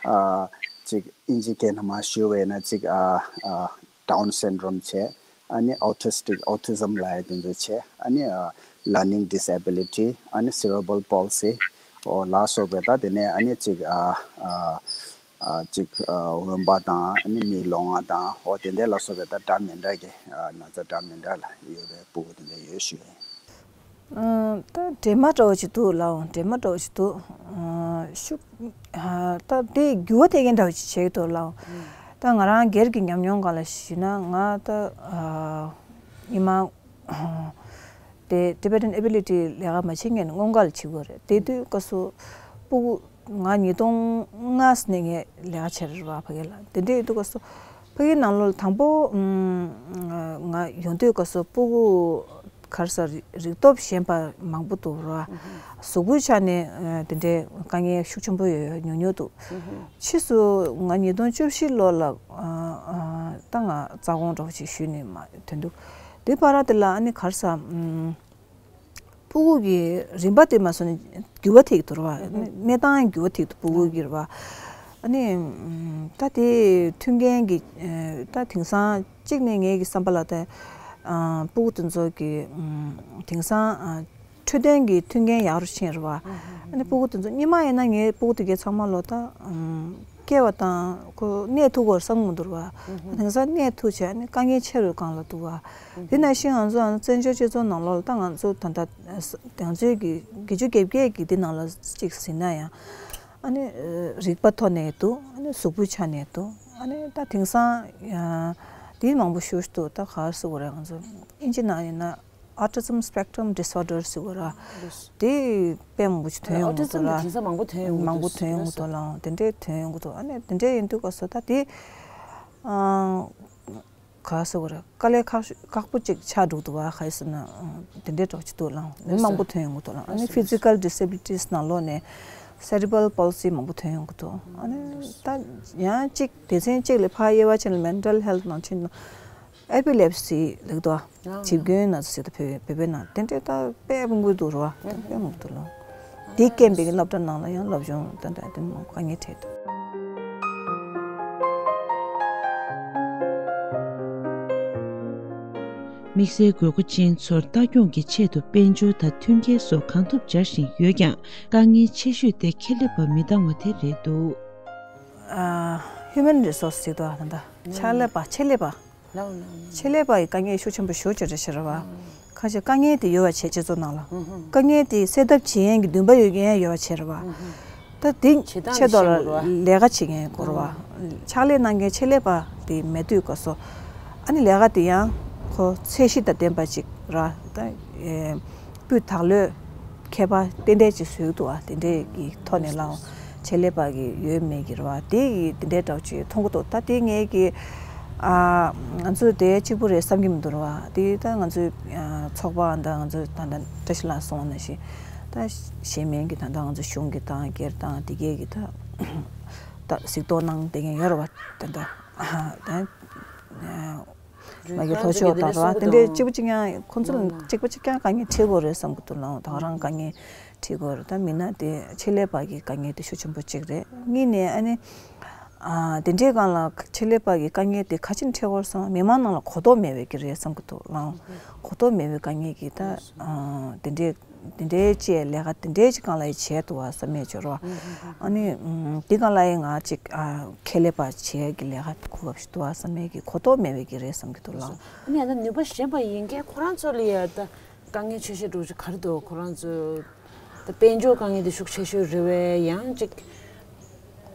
ཨ་ཅིག་ཨིན་ཇི་སྐད་ནང་མར་ཞུ་བས་ན་ཅིག་ཨ་ཨ་Down syndrome་བྱས། ཨ་ནི་autistic autism་ལབ་ཡ་དེ་ཚོ་བྱས། ཨ་ནི་ཨ་learning disability། ཨ་ནི་cerebral palsy་འོ་ལ་སོགས་པའི་ད་དེ་ནས་ཨ་ནི་ཅིག་ཨ་ཨ་ཨ་ཅིག་ཨ་འོན་པ་དང་ཨ་ནི་མིག་ལོང་བ་དང་འོ་དེ་འདྲ་ལ་སོགས་པའི་ད་འདྲ་མི་འདྲ་གི་ཨ་ན་ཚ་འདྲ་མི་འདྲ་ལ་ཡོད་པའི་སྤུ་གུ་དེ་འདྲ་ཡོད་ཞུ་ཡ་ཡིན། ད་འདྲེས་མ་འདྲ་བོ་ཞིག་འདུག་ལགས། འདྲེས་མ་འདྲ་བོ་ཞིག་འདུག་ཤུགས་ད་དེ་འགྱུར་བ་ཐེབས་མཁན་འདྲ་བོ་ཞིག་བྱེད་ཀྱི་འདུག་ལགས། ད་ང་རང་སྒེར་གྱི་ཉམས་མྱོང་སྒང་ལ་ཞུས་ན་ང་ད་ཉི་མ་དེ་Tibetan Ability་ལས་ཀ་མ་བྱེད་མཁན་སྔོན་འགོག་ལ་བྱེད་དགོས་རེད། དེ་དུས་སྐབས་སུ་སྤུ་གུ་ང་ཉིས་སྟོང་ལྔ་ནས་ངས་ལས་ཀ་བྱས་རེད་བ་ཕ་གི་ལ། དེ་འདྲ་ཡོད་དུས་སྐབས་སུ་ཕ་གིའི་ནང་ལོགས་ལ་དང་པོ་ང་ཡོང་དུས་སྐབས་སུ་སྤུ་གུ་ག་རེ་ཟེར་རིག་སྟོབས་ཞན་པ་མང་པོ་འདུག་ར། གཟུགས་པོའི་ཆ་ནས་དེ་འདྲའི་དཀའ་ངལ་ཤུགས་ཆེན་པོ་ཡོད་ཡོད་ཉུང་ཉུང་འདུག་ཕྱིས་སུ་ང་ཉིས་སྟོང་བཅུ་བཞི་ལོ་ལ་ད་ང་རྩ་དགོངས་འདྲ་བོ་ཞིག་ཞུས་ནས་མ་ཐོན་འདུག་དེ་བར་དེ་ལ་ཨ་ནི་ག་རེ་ཟེར། སྤུ་གུ་གི་རིམ་པ་དེ་མ་སོང་ནས་འགྱུར་བ་ཐེབས་ཀྱི་འདུག་ར་བ། གནས་སྟངས་འགྱུར་བ་ཐེབས་འདུག་སྤུ་གུ་གི་ར་བ། ཨ་ནི་ད་དེ་མཐུན་རྐྱེན་གྱི་ད་དེང་སང་གཅིག་ནས་ངའི་གི་བསམ་པ་ལ་ད་སྤུ་གུ་དེ་ཚོ་གི་དེང་སང་འཕྲོད་བསྟེན་གྱི་མཐུན་རྐྱེན་ཡག་རུ་ཕྱིན་ར་བ། ཨ་ནི་སྤུ་གུ་དེ་ཚོ་སྔོན་མ་ཡིན་ན་ངའི་སྤུ་གུ་དེ་གའི་ཚང་མ་ལོ་ད། སྐྱེ་བ་དང་ཁོ་གནས་ཐུབ་དགོས་བསམ་གྱི་མི་འདུག་བ། དེང་སང་གནས་ཐུབ་བྱས་ནས་དཀའ་ངལ་ཆེ་རུ་གང་ལ་འདུག་བ། དེ་ནང་བཞིན་ང་ཚོ་ཨ་ནི་བཙན་བྱོལ་སྤྱི་ཚོགས་ནང་ལོགས་ལ་ད་ང་ཚོ་ད་ལྟ་ང་ཚོའི་གི་བརྒྱད་ཅུ་གྱ་བརྒྱད་ཀྱི་དེ་ནང་ལ་གཅིག་ཟིན་ན་ཡང་ཨ་ནི་རིག་པ་ཐོག་ནས་འདུག་ཨ་ནི་གཟུགས་པོའི་ཆ་ནས་འདུག་ཨ་ནི་ད་དེང་སང་དེ་མང་པོ་ཞུ་ཞུ་འདུག་ད་ག་རེ་ཟེར་དགོས་རེད། ང་ཚོ་ཨིན་ཇི་ནང་ཡིན་ན། Autism spectrum disorder་ཟེར་བ་ར། དེ་དཔེ་མང་པོ་ཞིག་ཐོན་ཡོང་གི་འདུག་ལ། Autism་དེང་སང་མང་པོ་ཐོན་ཡོང་གི་མང་པོ་འདུག་ཐོན་ཡོང་གི་འདུག་ལ། དེ་འདྲས་ཐོན་ཡོང་གི་འདུག་ཨ་ནི་དེ་འདྲས་ཡིན་དུས་སྐབས་སུ་ད་དེ་ག་ཟེར་བ་ར་དཀའ་ལས་ཁག་ཁག་པོ་ཅིག་ཆགས་འགྲོ་གི་འདུག་བ། ག་ཟེར་ན་དེ་འདྲས་འདྲ་ཅིག་འདུག་ལ། མི་མང་པོ་ཐོན་ཡོང་གི་འདུག་ལ། ཨ་ནི་physical disabilities་ནང་ལོགས་ནས་cerebral palsy་མང་པོ་ཐོན་ཡོང་གི་འདུག་ཨ་ནི་ད་ཡང་གཅིག་སྡེ་ཚན་གཅིག་ལས་ཕར་དབྱེ་བ་ཕྱེ་ན་mental health་ནང་ཕྱིན་ན། Epilepsy་ལབ་འདུག་ཨ། ཨ། འཇིབ་རྒྱུན་ན་ཟེར་ད་བོད་བོད་པའི་ནང་དེ་འདྲའི་ད་དཔེ་མང་པོ་འདུག་ར་བ། དཔེ་མང་པོ་འདུག་ལ། དེ་རྐྱེན་པས་སློབ་གྲྭ་ནང་ལ་ཡང་སློབ་སྦྱོང་ད་ད་དེ་མང་དཀའ་ངལ་འཕྲད་འདུག་དམིགས་བསལ་དགོས་མཁོ་ཅན་ཚོར་ལྟ་སྐྱོང་གི་ཆེད་དུ་དཔལ་འབྱོར་དང་མཐུན་རྐྱེན་སོགས་གང་ཐུབ་སྦྱར་བཞིན་ཡོད་ཀྱང་དཀའ་ངལ་ཆེ་ཤོས་དེ་ཁེ་ལས་པ་མི་འདང་བ་དེ་རེད་འདུག་ཨ། Human resource་ཟེར་འདུག་ཨ། ད་ད་ཕྱག་ལས་པ་ཆེད་ལས་པ། ལགས་ལགས། ཆེད་ལས་པ་ཡི་དཀའ་ངལ་ཤུགས་ཆེན་པོ་ཞེ་པོ་ཅིག་རེད་ཤག་རེད་བ། ཁ་ཤས་དཀའ་ངལ་དེ་ཡོད་པ་བྱས་སྤྱི་ཚོགས་ནང་ལ། དཀའ་ངལ་དེ་སེལ་ཐབས་བྱེད་ཡས་ཀྱི་འདུན་པ་ཡོད་མཁན་ཡོད་པ་བྱས་རེད་བ། ད་དེ་བྱེད་སྟངས་ཆེད་དུ་ལ་ཤེས་དགོས་རེད་བ། ལས་ཀ་བྱེད་མཁན་དགོས་རེད་བ། ཕྱག་ལས་གནང་མཁན་ཆེད་ལས་པ་དེ་མེད་དུས་སྐབས་སུ། ཨ་ནི་ལས་ཀ་དེ་ཡང་ཁོ་ཚད་གཞི་དང་ལྡན་པ་ཅིག་ར་ད། སྤུས་དག་ལོས་ཁྱད་པར་ཏན་ཏན་ཅིག་བཟོས་འདུག་བ། དེ་འདྲས་ཀྱི་ཐོག་ནས་ལའང་ཆེད་ལས་པ་གི་ཡོད་མེད་ཀྱི་རེད་བ། དེ་ཡི་དེ་འདྲས་འདྲ་བོ་ཅིག་མཐོང་གི་འདུག་ད་དེ་ངས་ཀྱི་ཨ་ང་ཚོ་དེ་གཅིག་པུ་རེད་བསམ་གྱི་མི་འདུག་རེད་བ། དེ་ད་ང་ཚོའི་ཨ་ཚོགས་པའང་ད་ང་ཚོ་ད་ལྟ་བཀྲ་ཤིས་ལགས་གསུངས་པ་ནང་བཞིན་ད་གཞན་མིན་གྱི་ད་ལྟ་ང་ཚོ་གཞུང་གི་དང་སྒེར་དང་དེ་གས་ཀྱི་ད་ད་གཟིགས་རྟོག་གནང་བསྡད་མཁན་ཡོད་རེད་བ། ད་ལྟ་ད། མ་གི་ལྷོ་ཕྱོགས་དང་ར་དེ་འདྲའི་གཅིག་པ་གཅིག་རྐྱང་ཁོང་ཚོ་ལ་གཅིག་པ་གཅིག་རྐྱང་དཀའ་ངལ་འཕྲད་དགོས་རེད་བསམ་གི་འདུག་ལའང་ད་ག་རང་དཀའ་ངལ་འཕྲད་དགོས་རེད། ད་མིན་ན་དེ་ཆེད་ལས་པ་གི་དཀའ་ངལ་དེ་ཤུགས་ཆེན་པོ་གཅིག་རེད། གཉིས་ནས་ཨ་ནི་ཨ་དེ་འདྲའི་སྒང་ལ་ཆེད་ལས་པ་གི་དཀའ་ངལ་དེ་ག་ཅིག་འཕྲད་དགོས་རེད་བསམ། མི་མང་ནང་ལ་གོ་རྟོགས་མེད་པའི་གི་རེད་བསམ་གི་འདུག་ལའང་གོ་རྟོགས་མེད་པའི་དཀའ་ངལ་གི་ད་ཨ་དེ་འདྲའི། དེ་འདྲའི་ཅིག་ལས་ཀ་དེ་འདྲའི་ཅིག་སྒང་ལ་ཡི་བྱས་འདུག་བ་བསམ་མེད་སྦྱོར་བ། ཨ་ནི་ཨམ་འདི་སྒང་ལ་ཡི་ང་ཅིག་ཨ་ཁྱད་ལས་པ་བྱས་ཀྱི་ལས་ཀ་གོ་སྐབས་ཤིག་འདུག་བ་བསམ་མེད་ཀྱི་གོ་རྟོགས་མེད་པའི་གི་རེད་བསམ་གྱི་འདུག་ལགས། ཨ་ནི་ཡང་ན་ནུས་པ་ཞན་པ་ཡིན་མཁན་ཁོ་རང་ཚོ་ལ་ཡ་ད་དཀའ་ངལ་ཆེ་ཤོས་འདྲ་བོ་ཅིག་ག་རེ་འདུག་ཁོ་རང་ཚོ་ད་དཔལ་འབྱོར་དཀའ་ངལ་དེ་ཤུགས་ཆེ་ཤོས་རེད་བས། ཡང་ཅིག་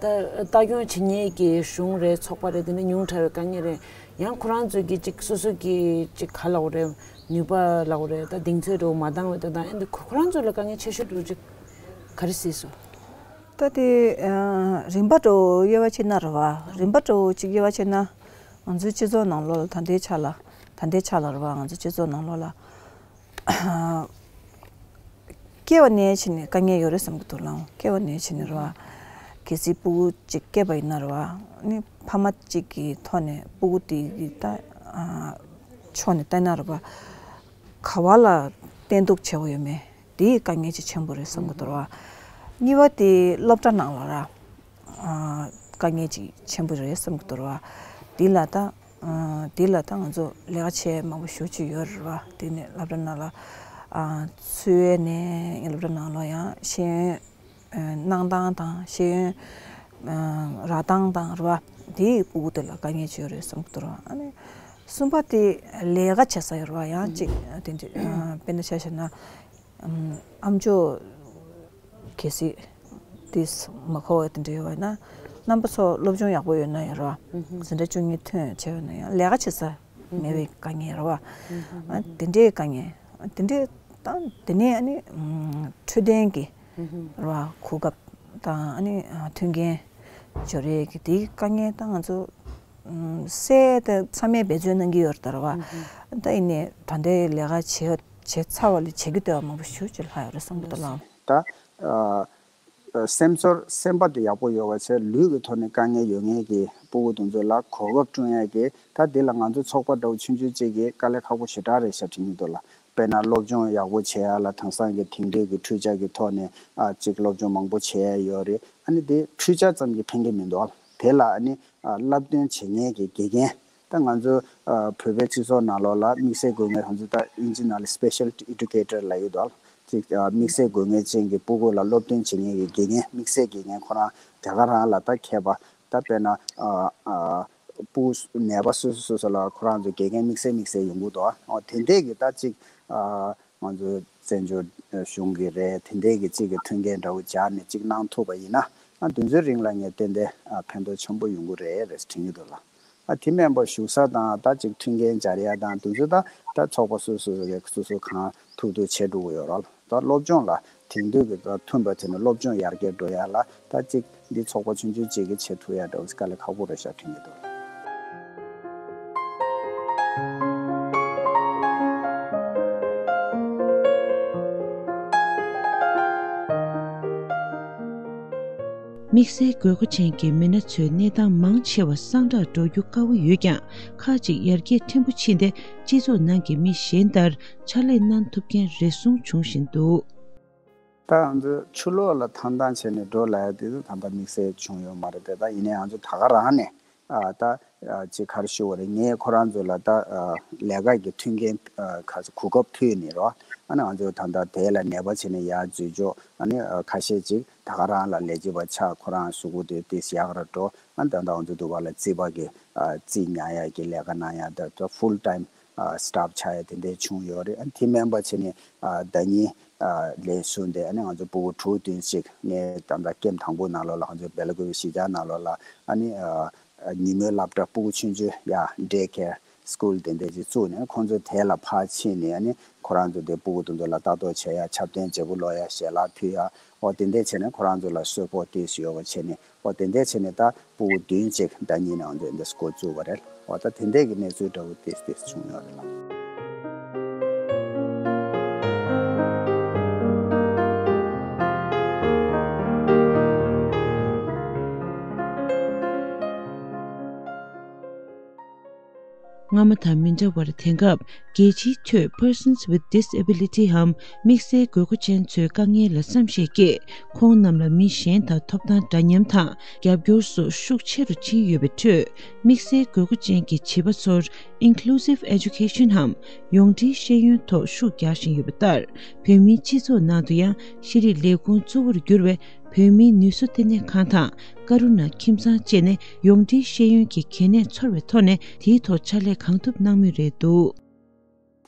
ད་ལྟ་སྐྱོང་བྱེད་མཁན་གྱི་གཞུང་རེད་ཚོགས་པ་རེད་དེ་འདྲ་ཉུང་དྲགས་པའི་དཀའ་ངལ་རེད། ཡང་ཁོ་རང་ཚོ་གི་ཅིག་སོ་སོ་གི་ཅིག་ག་ལབ་དགོས་རེད། ནུས་པ་ལབ་དགོས་རེད། ད་གདེང་ཚོད་འདྲ་བོ་མ་འདང་བའི་ད་ད་ཨེ་འདི་ཁོ་ཁོ་རང་ཚོ་ལ་དཀའ་ངལ་ཆེ་ཤོས་འདྲ་བོ་ཅིག་ག་རེ་གཟིགས་སོང་། ད་དེ་ཨ་རིམ་པ་འདྲ་བོ་དབྱེ་བ་ཕྱེ་ན་རེད་བ། རིམ་པ་འདྲ་བོ་ཅིག་དབྱེ་བ་ཕྱེ་ན་ང་ཚོའི་སྤྱི་ཚོགས་ནང་ལོགས་ལ་ད་ལྟའི་ཆ་ལ་ད་ལྟའི་ཆ་ལ་རེད་བ། ང་ཚོའི་སྤྱི་ཚོགས་ནང་ལོགས་ལ། སྐྱེ་བ་ནས་བྱས་ནས་དཀའ་ངལ་ཡོད་རེད་བསམ་གྱི་འདུག་ལགས། སྐྱེ་བ་ནས་བྱས་ནས་རེད་བ། གལ་སྲིད་སྤུ་གུ་གཅིག་སྐྱེས་པ་ཡིན་ན་རེད་བ། ནི་ཕ་མ་གཅིག་གི་ཐོག་ནས་སྤུ་གུ་དེ་གི་ད་ཨ་ཕྱོགས་ནས་བལྟས་ན་རེད་བ། ག་བ་ལ་བརྟན་གཏུག་བྱེད་དགོས་ཡོད་མེད་དེའི་དཀའ་ངལ་ཅིག་ཆེན་པོ་རེད་བསམ་གྱི་འདུག་རེད་བ། གཉིས་པ་དེ་སློབ་གྲྭ་ནང་ལ་ར། ཨ་དཀའ་ངལ་ཅིག་ཆེན་པོ་རེད་བསམ་གྱི་འདུག་རེད་བ། དེ་ལ་ད་ཨ་དེ་ལ་ད་ང་ཚོ་ལས་ཀ་བྱེད་མང་པོ་ཞེ་པོ་ཅིག་ཡོད་རེད་བ། དེ་ནས་སློབ་གྲྭ་ནང་ལ་ཨ་འཚོ་བའི་ནས་སློབ་གྲྭ་ནང་ལ་ཡང་ཤེས་ཡོན་ཨ་གནང་སྟངས་དང་ཤེས་ཡོན་ཨ་རག་སྟངས་དང་རེད་བ། དེའི་སྤུ་གུ་དེ་ལ་དཀའ་ངལ་ཅིག་ཡོད་རེད་བསམ་གྱི་འདུག་རེད་བ། ཨ་ནི་གསུམ་པ་དེ་ལས་ཀ་བྱེད་ས་ཡོད་རེད་བ། ཡང་ཅིག་དེ་འདྲ་ཨ་དཔེར་ན་ཆ་བཞག་ན། ཨམ་ཨམ་ཅོག་གལ་སྲིད་དེས་མ་གོ་བ་དེ་འདྲ་ཡོད་པ་ན། རྣམ་པ་ཚོ་སློབ་སྦྱོང་ཡག་པོ་ཡོད་ན་ཡོད་རེད་བ། འཛིན་གྲྭ་བཅུ་གཉིས་ཐོན་བྱས་པ་ན་ཡང་ལས་ཀ་བྱེད་ས་མེད་པའི་དཀའ་ངལ་རེད་བ། ཨ་དེ་འདྲའི་དཀའ་ངལ་དེ་འདྲའི་ད་དེ་ནས་ཨ་ནི་འཕྲོད་བསྟེན་གྱི་རེད་བ། གོ་སྐབས་དང་ཨ་ནི་མཐུན་རྐྱེན་སྦྱོར་ཡས་ཀྱི་དེའི་དཀའ་ངལ་ད་ང་ཚོ་སེལ་ཏེ་ཚང་མས་འབད་བརྩོན་གནང་གི་ཡོད་རེད་ད་རེད་བ། ད་ཡིན་ནའི་ད་ལྟའི་ལས་ཀ་བྱེད་བྱེད་ཚར་བ་ལས་བྱེད་རྒྱུ་དེ་བ་མང་པོ་ཞེ་པོ་ཅིག་ལྷག་ཡོད་རེད་བསམ་གྱི་འདུག་ལགས། ད་ཨ་སེམས་ཚོར་སེམས་པ་དེ་ཡག་པོ་ཡོད་པ་བྱས། ལུས་ཀྱི་ཐོག་ནས་དཀའ་ངལ་ཡོད་མཁན་གྱི་སྤུ་གུ་དེ་ཚོ་ལ་གོ་སྐབས་བསྐྲུན་ཡས་ཀྱི་ད་འདི་ལ་ང་ཚོ་ཚོགས་པ་འདྲ་བོ་ཆུང་ཆུང་གཅིག་གིས་དཀའ་ལས་ཁག་པོ་ཞེ་དྲག་རེད་ཤག་དྲན་གྱི་འདུག་ལགས། དཔེར་ན་སློབ་སྦྱོང་ཡག་པོ་བྱེད་ཡ་ལ་དེང་སང་གི་དེང་དུས་ཀྱི་འཕྲུལ་ཆས་ཀྱི་ཐོག་ནས་ཨ་གཅིག་སློབ་སྦྱོང་མང་པོ་བྱེད་ཡ་ཡོད་རེད། ཨ་ནི་དེ་འཕྲུལ་ཆས་ཙམ་གྱིས་ཕན་གྱི་མི་འདུག་ལགས། དེ་ལ་ཨ་ནི་ཨ་བསླབ་སྟོན་བྱེད་མཁན་གྱི་དགེ་རྒན། ད་ང་ཚོ་ཨ་བོད་པའི་སྤྱི་ཚོགས་ནང་ལོགས་ལ་དམིགས་བསལ་དགོས་ངེས། ང་ཚོ་ད་དབྱིན་ཇི་ནང་ལ་special educator་ལབ་ཡོད་དོ། ཅིག་ཨ་དམིགས་བསལ་དགོས་ངེས་ཅན་གྱི་སྤུ་གུ་ལ་སློབ་སྟོན་བྱེད་མཁན་གྱི་དགེ་རྒན། དམིགས་བསལ་དགེ་རྒན་ཁོ་རང་དེ་ག་རང་ལ་ད་མཁས་པ། ད་དཔེར་ན་ཨ་ཨ་སྤུ་གུ་ནད་པ་སོ་སོ་སོ་སོ་ལ་ཁོ་རང་ཚོ་དགེ་རྒན་དམིགས་བསལ་དམིགས་བསལ་ཡོང་གི་འདུག། ཨོ་དེ་འདྲས་ཀྱི་ད་ཅིག་ཨ་ང་ཚོ་བཙན་བྱོལ་གཞུང་གི་རེད། དེ་འདྲས་ཀྱི་ཅིག་གི་མཐུན་རྐྱེན་འདྲ་བོ་སྦྱར་ནས་ཅིག་གནང་ཐུབ་པ་ཡིན་ན། ཨ་དེ་ཚོའི་རིང་ལ་ངས་ཏན་ཏན་ཨ་ཕན་ཐོགས་ཆེན་པོ་ཡོང་གི་རེད་རེད་དྲན་གྱི་འདུག་ལགས། ཨ་དེ་མིན་པ་བཞུགས་ས་དང་ད་ཅིག་མཐུན་རྐྱེན་སྦྱར་ཡ་དང་དེ་ཚོ་ད་ད་ཚོགས་པ་སོ་སོ་སོ་གིས་སོ་སོ་གང་ཐུབ་ཐུབ་བྱེད་འགྲོ་གི་ཡོད་རེད། ད་སློབ་སྦྱོང་ལ་དེང་དུས་ཀྱི་ད་མཐུན་པ་དེ་ནི་སློབ་སྦྱོང་ཡར་རྒྱས་འགྲོ་ཡ་ལ་ད་ཅིག་འདི་ཚོགས་པ་ཆུང་ཆུང་ཅིག་གིས་བྱེད་ཐུབ་ཡ་འདྲ་བོ་དཀའ་ལས་ཁག་པོ་རེད་ཤག་དྲན་གྱི་འདུག། དམིགས་བསལ་དགོས་མཁོ་ཅན་གྱི་མི་སྣ་ཚོའི་གནས་སྟངས་མང་ཆེ་བ་སངས་དྲག་འགྲོ་རྒྱུ་དཀའ་བོ་ཡོད་ཀྱང་། ཁག་ཅིག་ཡར་རྒྱས་ཕྲན་བུ་ཕྱིན་ཏེ་སྤྱི་ཚོགས་ནང་གི་མི་གཞན་ལྟར་ཕྱག་ལས་གནང་ཐུབ་མཁན་རེ་ཟུང་འབྱུང་བཞིན་འདུག། ད་ང་ཚོ་ཕྱི་ལོགས་ལ་ཐོན་སྟངས་བྱས་ནས་འགྲོ་ལབ་ཡ་དེ་ཚོ་ད་ལྟ་དམིགས་བསལ་བྱུང་ཡོད་མ་རེད་དེ། ད་ཡིན་ནའི་ང་ཚོ་ད་ག་རང་ནས་ཨ་ད་ཨ་ཅིག་ག་རེ་ཞུ་དགོས་རེད། ངས་ཁོ་རང་ཚོ་ལ་ད་ཨ་ལས་ཀ་གི་མཐུན་རྐྱེན་ཨ་ག་ཚོད་གོ་སྐབས་ཕུལ་ནས་རོ། ཨ་ནི་ང་ཚོས་ད་ལྟ་དེ་ལ་ནད་པ་བྱས་ནས་ཡར་འཛུལ་ཕྱོགས། ཨ་ནི་ཨ་ཁ་ཤས་ཅིག་ད་ག་རང་ལ་ལས་བྱེད་པ་ཆགས། ཁོ་རང་གཟུགས་པོ་དེ་ཏོག་ཙམ་ཡག་རུ་འགྲོ། ཨ་ནི་ད་ལྟ་ང་ཚོ་འདུག་པ་ལ་རྩིས་པ་གི་ཨ་རྩིས་ཉར་ཡག་གི་ལས་ཀ་གནང་ཡག་ད་ལྟ་ཕུལ་ཊའིམ་ཨ་སི་ཊཕ་ཆགས་ཡག་དེ་འདྲ་བྱུང་ཡོད་རེད། ཨ་ནི་དེ་མིན་པ་བྱས་ནས་ཨ་ཟླ་ཉིན་ཨ་ལས་ཟུར་དེ། ཨ་ནི་ང་ཚོ་ཕྲུ་གུ་དྲུག་བདུན་ཅིག་ངས་ད་ལྟ་ཀེམ་དང་པོ་ནང་ལོགས་ལ། ང་ཚོ་སྦེལ་ཀོབ་གཞིས་ཆགས་ནང་ལོགས་ལ། ཨ་ནི་ཨ་ཉིན་མོའི་སློབ་གྲྭ་ཕྲུ་གུ་ཆུང་ཆུང་ཡ་ཌེ་ཀེར་སི་ཀུལ་དེ་འདྲ་ཅིག་བཙུགས་ནས། ཁོང་ཚོ་དེ་ལ་ཕར་ཕྱིན་ནས། ཨ་ནི་ཁོ་རང་ཚོ་དེ་ཕྲུ་གུ་དེ་ཚོ་ལ་ལྟ་རྟོག་བྱེད་ཡ། ཆབ་གདན་བརྗེ་པོ་སློག་ཡ། ཞལ་ལག་ཕུལ་ཡ། འོ་དེ་འདྲ་བྱས་ནས་ཁོ་རང་ཚོ་ལ་གསོལ་ཕོགས་ཏོག་ཙམ་ཡོད་པ་བྱས་ནས། འོ་དེ་འདྲ་བྱས་ནས་ད་ཕྲུ་གུ་བདུན་ཅིག་ཟླ་ཉིན་ནང་ཚོ་འདི་འགོ་བཙུགས་པ་རེད། འོ་ད་དེ་འདྲ་གི་གནས་ཚུལ་འདྲ་བོ་ཏོག་ཙམ་ཏོག་ཙམ་བྱུང་ཡོད་རེད་ལ། སྔ་མ་དང་མི་འདྲ་བར། དེང་སྐབས་རྒྱལ་སྤྱིའི་ཁྲོད་Persons with Disability འམ་དམིགས་བསལ་དགོས་མཁོ་ཅན་ཚོའི་དཀའ་ངལ་ལ་བསམ་ཤེས་ཀྱིས། ཁོང་རྣམས་ལ་མི་གཞན་དང་ཐོབ་ཐང་འདྲ་མཉམ་དང་རྒྱབ་སྐྱོར་སོགས་ཤུགས་ཆེ་རུ་ཕྱིན་ཡོད་པའི་ཁྲོད། དམིགས་བསལ་དགོས་མཁོ་ཅན་གྱི་བྱིས་པ་ཚོར་Inclusive Education འམ་ཡོངས་འབྲེལ་ཤེས་ཡོན་ཐོག་ཤུགས་རྒྱག་བཞིན་ཡོད་པ་ལྟར། བོད་མིའི་སྤྱི་ཚོགས་ནང་དུ་ཡང་ཤེས་རིག་ལས་ཁུངས་གཙོ་བོར་གྱུར་བའི་བོད་མིའི་ནུས་གསོ་ལྟེ་གནས་ཁང་དང་ཀ་རུ་ན་ཁྱིམ་ཚང་བཅས་ནས་ཡོངས་འབྲེལ་ཤེས་ཡོན་གྱི་གལ་གནད་ཚོར་བའི་ཐོག་ནས། དེའི་ཐོག་ཕྱག་ལས་གང་ཐུབ་གནང་མུས་རེད་འདུག།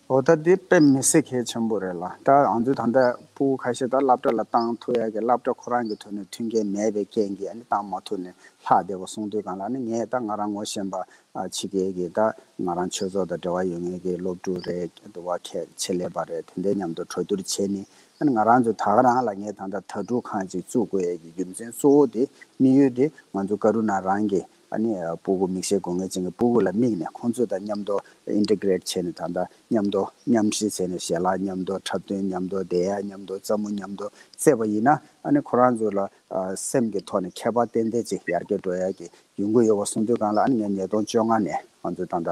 འོ་ད་འདི་དཔེ་མི་སྲིད་གལ་ཆེན་པོ་རེད་ལ། ད་ང་ཚོས་ད་ལྟ་ཕྲུ་གུ་ཁ་ཤས་ད་སློབ་གྲྭ་ལ་བཏང་ཐུབ་ཡ་གི་སློབ་གྲྭ་ཁོ་རང་གི་ཐོག་ནས་མཐུན་རྐྱེན་མེད་པའི་རྐྱེན་གྱིས། ཨ་ནི་བཏང་མ་ཐུབ་ནས་ལྷག་བསྡད་པ་སོང་དུས་སྒང་ལ། ཨ་ནི་ངས་ད་ང་རང་ངོ་ཤེས་པ་ཨ་ཕྱི་རྒྱལ་གྱི་ད་ང་རང་ཆོས་ཚོགས་དང་འབྲེལ་བ་ཡོད་མཁན་གྱི་སློབ་ཕྲུག་རེད། འདུག་པ་ཁས་ཆེད་ལས་པ་རེད། དེ་འདྲའི་མཉམ་དུ་གྲོས་བསྡུར་བྱས་ནས། ཨ་ནི་ང་རང་ཚོ་ད་ག་རང་ལ་ངས་ད་ལྟ་དྭ་ཕྲུག་ཁང་ཅིག་བཙུགས་དགོས་ཡས་ཀྱི་རྒྱུ་མཚན་གཙོ་བོ་དེ། དམིགས་ཡུལ་དེ་ང་ཚོ་ཀ་རུ་ན་རང་གི་ཨ་ནི་ཕྲུ་གུ་མིག་སྔའི་སྒོ་ངལ་ཅན་གྱི་ཕྲུ་གུ་ལ་དམིགས་ནས། ཁོང་ཚོ་དང་མཉམ་དུ་ཨིན་ཊི་གྷི་རེཊ་བྱས་ནས། ད་ལྟ་མཉམ་དུ་མཉམ་ཞུགས་བྱས་ནས། ཞལ་ལག་མཉམ་དུ། འཁྲབ་སྟོན་མཉམ་དུ། བསྡད་ཡ་མཉམ་དུ། རྩེད་མོ་མཉམ་དུ་རྩེས་པ་ཡིན་ན། ཨ་ནི་ཁོ་རང་ཚོ་ལ་ཨ་སེམས་ཀྱི་ཐོག་ནས་ཁྱད་པར་ཏན་ཏན་ཅིག་ཡར་རྒྱས་འགྲོ་ཡ་གི་ཡོང་གི་ཡོད་པ་སོང་དུས་སྒང་ལ། ཨ་ནི་ངས་ཉིས་སྟོང་བཅོ་ལྔ་ནས་ང་ཚོས་ད་ལྟ་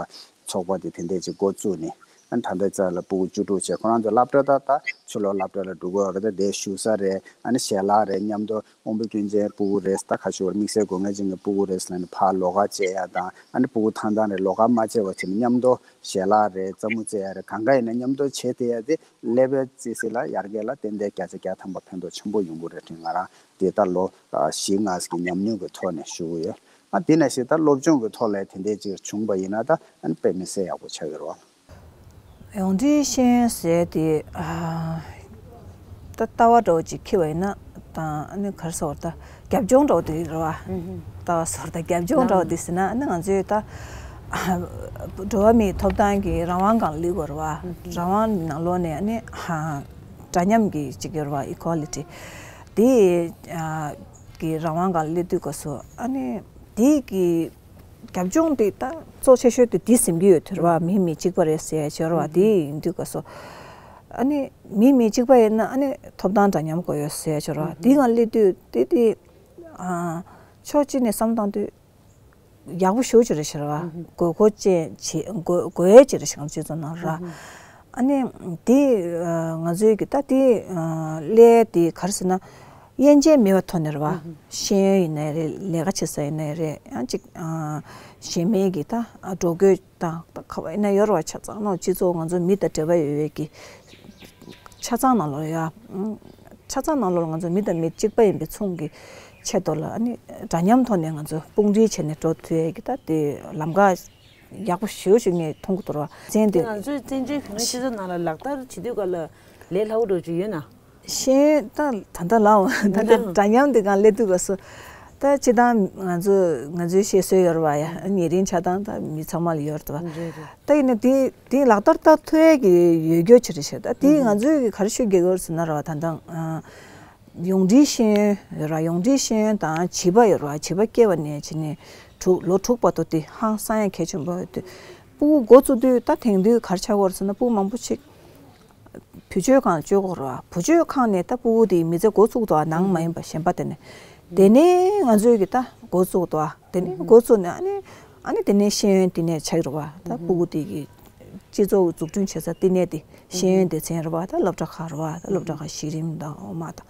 ཚོགས་པ་དེ་དེ་འདྲས་ཅིག་འགོ་བཙུགས་ནས། ཨ་ནི་ད་ལྟའི་ཆར་ལ་ཕྲུ་གུ་བཅུ་དྲུག་བྱས། ཁོ་རང་ཚོ་སློབ་གྲྭ་ད་ད་ཕྱི་ལོགས་སློབ་གྲྭ་ལ་འགྲོ་གི་ཡོད་རེད། ད་དེ་བཞུགས་ས་རེད། ཨ་ནི་ཞལ་ལག་རེད། མཉམ་དུ་དབང་པོ་སྐྱོན་ཅན་ཕྲུ་གུ་རེད། ད་ཁ་ཤས་པར་དམིགས་བསལ་སྒོ་ངལ་ཅན་གྱི་ཕྲུ་གུ་རེད་ཟེར་ནས་ཕར་ལོགས་ཀ་བྱེད་ཡ་དང་། ཨ་ནི་ཕྲུ་གུ་ཐང་ཐང་རེད། ལོགས་ཀ་མ་བྱེད་པ་བྱས་ནས་མཉམ་དུ་ཞལ་ལག་རེད། རྩེད་མོ་རྩེ་ཡ་རེད། གང་ག་ཡིན་ན་མཉམ་དུ་བྱེད་བསྡད་ཡ་དེ། ཀླད་པའི་རྩིས་སྲིད་ལ་ཡར་རྒྱས་ལ་ཏན་ཏན་བརྒྱ་ཆ་བརྒྱ་ཐམ་པ་ཕན་ཐོགས་ཆེན་པོ་ཡོང་གི་རེད་དྲན། ང་རང་འདི་ལྟར་ལོ་བཞི་ལྔ་ཞིག་གི་ཉམས་མྱོང་གི་ཐོག་ནས་ཞུ་གི་ཡོད། ཨ་དེ་ནང་བཞིན་ད་སློབ་སྦྱོང་གི་ཐོག་ལ་དེ་འདྲས་ཅིག་བྱུང་པ་ཡིན་ན། ད་ཨ་ནི་དཔེ་མི་སྲིད་ཡག་པོ་ཆགས་ཀྱི་རེད་བ། ཡོངས་འབྲེལ་ཤེས་ཡོན་ཟེར་དེ་ཨ་ད་ལྟ་བ་འདྲ་བོ་ཅིག་འཁྱེར་བ་ཡིན་ན། ད་ཨ་ནི་ག་རེ་ཟེར་བ། ད་རྒྱབ་ལྗོངས་འདྲ་བོ་དེ་རེད་བ། ལྟ་བ་ཟེར་བ་ད་རྒྱབ་ལྗོངས་འདྲ་བོ་དེ་ཟེར་ན། ཨ་ནི་ང་ཚོས་ད་འགྲོ་བ་མིའི་ཐོབ་ཐང་གི་རང་དབང་སྒང་སླེབས་དགོས་རེད་བ། རང་དབང་ནང་ལོགས་ནས་ཨ་ནི་ཧ་འདྲ་མཉམ་གྱི་ཅིག་ཡོད་རེད་བ། ཨི་ཀོ་ལི་ཊི། དེ་ཨ་གི་རང་དབང་སྒང་སླེབས་དུས་སྐབས་སུ། ཨ་ནི་དེ་གི་རྒྱབ་ལྗོངས་དེ་ད་གཙོ་ཆེ་ཤོས་དེ་དེ་ཟིན་གྱི་ཡོད་དེ་རེད་བ། མི་མི་གཅིག་པ་རེད་ཟེར་ཡ་ཅིག་ཡོད་རེད་བ། དེ་ཡིན་དུས་སྐབས་སུ། ཨ་ནི་མི་མི་གཅིག་པ་ཡིན་ན་ཨ་ནི་ཐོབ་ཐང་འདྲ་མཉམ་དགོས་ཡོད་ཟེར་ཡ་ཅིག་ཡོད་རེད་བ། དེ་སྒང་སླེབས་དུས་དེ་དེ་ཨ་ཕྱོགས་གཅིག་ནས་བསམ་བཏང་དུས་ཡག་པོ་ཞེ་པོ་ཅིག་རེད་ཤག་ར། དགོས་མཁོ་ཅན་ཅིག་དགོས་དགོས་ཡས་ཅིག་རེད་ཤག་སྤྱི་ཚོགས་ནང་ར། ཨ་ནི་དེ་ང་ཚོའི་གི་ད་དེ་སླད་དེ་ག་རེ་ཟེར་ན། དབྱེ་འབྱེད་མེད་པའི་ཐོག་ནས་རེད་བ། ཤེས་ཡོན་ཡིན་ནའི་རེད། ལས་ཀ་བྱེད་ས་ཡིན་ནའི་རེད། ཡང་ཅིག་གཞན་མའི་གི་ད་འགྲོ་སྐྱོད་དང་། ད་ག་བ་ཡིན་ན་ཡོད་རེད་བ། ཆ་ཚང་ནང་སྤྱི་ཚོགས་ང་ཚོ་མི་དང་འབྲེལ་བ་ཡོད་ཡོད་ཀྱི། ཆ་ཚང་ནང་ལོགས་ཡ། ཆ་ཚང་ནང་ལོགས་ལ་ང་ཚོ་མི་དང་མི་གཅིག་པ་ཡིན་པའི་མཚུངས་ཀྱི་ཆེད་དུ་ལ། ཨ་ནི་འདྲ་མཉམ་ཐོག་ནས་ང་ཚོ་དཔུང་སྒྲིག་བྱས་ནས་འགྲོ་ཐུབ་ཡས་ཀྱི་ད་དེ་ལམ་ཁ་ཡག་པོ་ཞེ་པོ་ཞིག་ངས་མཐོང་གི་འདུག་ར། བཙན་དེ་དེ་ང་ཚོས་བཙན་བྱོལ་བོད་མིའི་སྤྱི་ཚོགས་ནང་ལ་ལག་བསྟར་བྱེད་དུས་ག་ལ་ལས་སླ་པོ་འདྲ་ཅིག་ཡོད་ན། ཤེས་ཡོན་ད་ད་ལྟ་ལའོ། ད་ལྟ་འདྲ་མཉམ་དེ་གང་སླེབས་དུས་སྐབས་སུ། ད་སྤྱིར་བཏང་ང་ཚོ་ང་ཚོའི་བཤད་སྲོལ་ཡོད་རེད་བ་ཡ། ཉེ་རིང་ཆགས་སྟངས་ད་མི་ཚང་མ་ལ་ཡོད་རེད་བ། རེད་རེད། ད་ཡིན་ན་དེ་དེ་ལག་བསྟར་ད་ཐུབ་ཡས་ཀྱི་ཡོད་རྒྱུ་ཅིག་རེད་ཤག་ད་དེ་ང་ཚོས་གི་ག་རེ་ཤུགས་རྒྱག་གི་ཡོད་རེད་ཟེར་ན་རེད་བ། ད་ལྟ་ཡོངས་འབྲེལ་ཤེས་ཡོན་ཡོད་རེད་བ། ཡོངས་འབྲེལ་ཤེས་ཡོན་དང་བྱིས་པ་ཡོད་རེད་བ། བྱིས་པ་སྐྱེས་པ་ནས་བྱས་ནས་དྲུག་ལོ་དྲུག་བར་དུ་དེ་ཧང་སང་ཡ་གལ་ཆེན་པོ་ཡོད་དུས། ཕྲུ་གུ་འགོ་བཙུགས་དུས་ད་དེང་དུས་ག་རེ་ཆགས་ཀྱི་ཡོད་རེད་ཟེར་ན། ཕྲུ་གུ་མང་པོ་ཅིག་བུ་བཅོལ་ཁང་ལ་བཅོལ་དགོས་རེད་བ། བུ་བཅོལ་ཁང་ནས་ད་ཕྲུ་གུ་དེ་མི་ཚེ་འགོ་བཙུགས་འདུག་བ། ནང་མ་ཡིན་པ་གཞན་པ་དེ་ནས། དེ་ནས་ང་ཚོས་གི་ད་འགོ་བཙུགས་འདུག་བ། དེ་ནས་འགོ་བཙུགས་ནས་ཨ་ནི་ཨ་ནི་དེ་ནས་ཤེས་ཡོན་དེ་ནས་ཆགས་ཀྱི་རེད་བ། ད་ཕྲུ་གུ་དེ་གི་སྤྱི་ཚོགས་འཛུགས་སྐྲུན་བྱེད་ས་དེ་ནས་དེ་ཤེས་ཡོན་སྡེ་ཚན་རེད་བ། ད་སློབ་གྲྭ་ཁག་རེད་བ། ད་སློབ་གྲྭ་ཁག་གཞི་རིམ་དང་འོག་མ་དང་།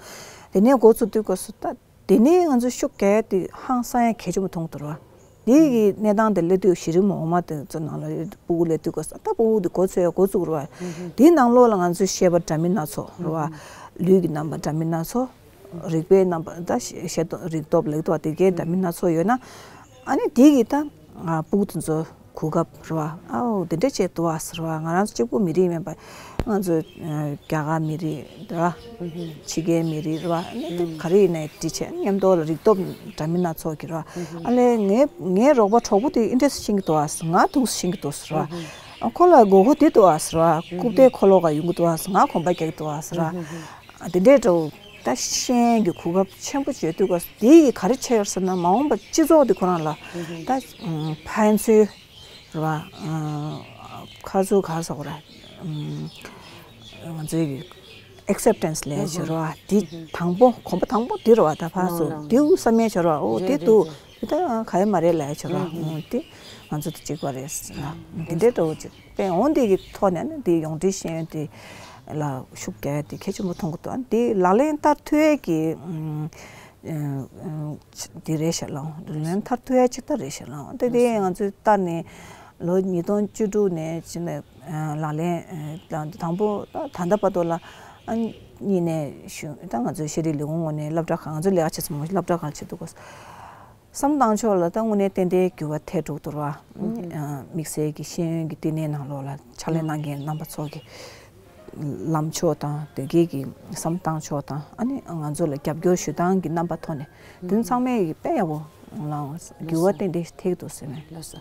དེ་ནས་འགོ་བཙུགས་དུས་སྐབས་སུ་ད་དེ་ནས་ང་ཚོས་ཤུགས་རྒྱག་ཡ་དེ་ཧང་སང་ཡ་གལ་ཆེན་པོ་མཐོང་གི་འདུག་རེད་བ། དེ་གི་གནས་སྟངས་དེ་སླེབས་དུས་གཞི་རིམ་འོག་མ་དེ་ཚོ་ནང་ལ་སྤུ་གུ་སླེབས་དུས་གོ་ས་ད་སྤུ་གུ་དེ་འགོ་ཚུགས་འགོ་བཙུགས་རེད་བ། དེའི་ནང་ལོགས་ལ་ང་ཚོས་བཤད་པ་འདྲ་མིན་སྣ་ཚོགས་རེད་བ། ལུས་ཀྱི་རྣམ་པ་འདྲ་མིན་སྣ་ཚོགས། རིག་པའི་རྣམ་པ་ད་ཤེས་རྟོགས་རིག་སྟོབས་ལེགས་དོགས་དེ་གའི་འདྲ་མིན་སྣ་ཚོགས་ཡོད་ན། ཨ་ནི་དེ་གི་ད་ང་སྤུ་གུ་དེ་ཚོ་གོ་སྐབས་རེད་བ། ཨའོ་དེ་འདྲ་བྱས་འདུག་ཨ་ཟེར་བ། ང་རང་ཚོ་གཅིག་པུ་མི་རིགས་མིན་པ། ང་ཚོ་རྒྱ་གར་མི་རིགས་རེད་བ། ཕྱི་རྒྱལ་མི་རིགས་རེད་བ། ཨ་ནི་ད་ག་རེ་ཡིན་ནའི་འདྲ་བྱས་མཉམ་དུ་ལ་རིག་སྟོབས་འདྲ་མིན་སྣ་ཚོགས་ཀྱི་རེད་བ། ཨ་ལས་ངའི་ངའི་རོགས་པ་གྲོགས་པོ་དེ་ཨིན་ཊི་རེ་སི་ཊི་ཤེས་ཀྱི་འདུག་ཨ་ཟེར། ང་ཐུགས་སུ་ཤེས་ཀྱི་འདུག་ཟེར་བ། ཨ་ཁོ་ལ་དགོས་མཁོ་དེ་འདུག་ཨ་ཟེར་བ། རྐུབ་སྟེགས་འཁོར་ལོ་ག་ཡོང་གི་འདུག་ཨ་ཟེར། ང་གོམ་པ་རྒྱག་གི་འདུག་ཨ་ཟེར་བ། དེ་འདྲའི་འདྲ་བོ་ད་ཤེས་ཡོན་གྱི་གོ་སྐབས་ཆེན་པོ་བྱེད་དུས་སྐབས་དེ་ཡི་ག་རེ་བྱས་ཡོད་ཟེར་ན། མ་འོངས་པ་སྤྱི་ཚོགས་དེ་ཁོ་རང་ལ་ད་ཕན་ཚུན་རེད་བ། ཁ་ཚུར་ག་རེ་ཟེར་དགོས་རེད། ང་ཚོའི་ཨེག་སེབ་ཊེན་སི་ལབ་ཡ་བྱེད་རེད་བ། དེ་དང་པོ་གོམ་པ་དང་པོ་དེ་རེད་བ། ད་ཕར་ཚུར་དེའུ་བསམ་ཡས་བྱེད་རེད་བ། ཨོ་དེ་འདུག་དེ་ད་ག་ཡེ་མ་རེད་ལབ་ཡ་བྱེད་རེད་བ། ཨོ་དེ་ང་ཚོ་དེ་གཅིག་པ་རེད་ཟེར་ན་དེ་འདྲའི་འདྲ་བོ་ཅིག་དཔེ་འོང་དེ་གི་ཐོག་ནས་ནི་དེ་ཡོངས་འབྲེལ་ཤེས་ཡོན་དེ་ལ་ཤུགས་རྒྱག་ཡ་དེ་གལ་ཆེན་པོ་མཐོང་གི་འདུག་ཨ་ནི་དེ་ལག་ལེན་བསྟར་ཐུབ་ཡས་ཀྱི་དེ་རེད་ཤག་ལགས། ལག་ལེན་བསྟར་ཐུབ་ཡས་ཅིག་ད་རེད་ཤག་ལགས། དེ་དེ་ང་ཚོས་བསྟར་ནས་ལོ་ཉིས་སྟོང་བཅུ་དྲུག་ནས་ཕྱིན་ནས་ལག་ལེན་དང་པོ་ད་ད་ལྟ་བར་དུ་ལ་ཨ་གཉིས་ནས་ཞུ་ད་ང་ཚོའི་ཤེས་རིག་ལས་ཁུངས་ངོས་ནས་སློབ་གྲྭ་ཁག་ང་ཚོའི་ལས་ཀ་བྱེད་ས་མང་པོ་སློབ་གྲྭ་ཁག་ལ་བྱེད་འདུག་གོ། བསམ་བཏང་ཕྱོགས་ལ་ད་དངོས་གནས་ཏན་ཏན་འགྱུར་བ་ཐེབས་འགྲོ་གི་འདུག་ར། དམིགས་བསལ་གྱི་ཤེས་ཡོན་གྱི་བསྟི་གནས་ནང་ལོགས་ལ་ཕྱག་ལས་གནང་མཁན་རྣམ་པ་ཚོ་གི་ལམ་ཕྱོགས་དང་དེ་གའི་གི་བསམ་བཏང་ཕྱོགས་དང་ཨ་ནི་ང་ཚོ་ལ་རྒྱབ་སྐྱོར་ཞུ་སྟངས་ཀྱི་རྣམ་པ་ཐོག་ནས་དེ་ཚང་མས་ཀྱི་དཔེ་ཡག་པོ་ལ་འགྱུར་བ་ཏན་ཏན་ཐེབས་འདུག་ཟེར་ནས། ལགས་སོ།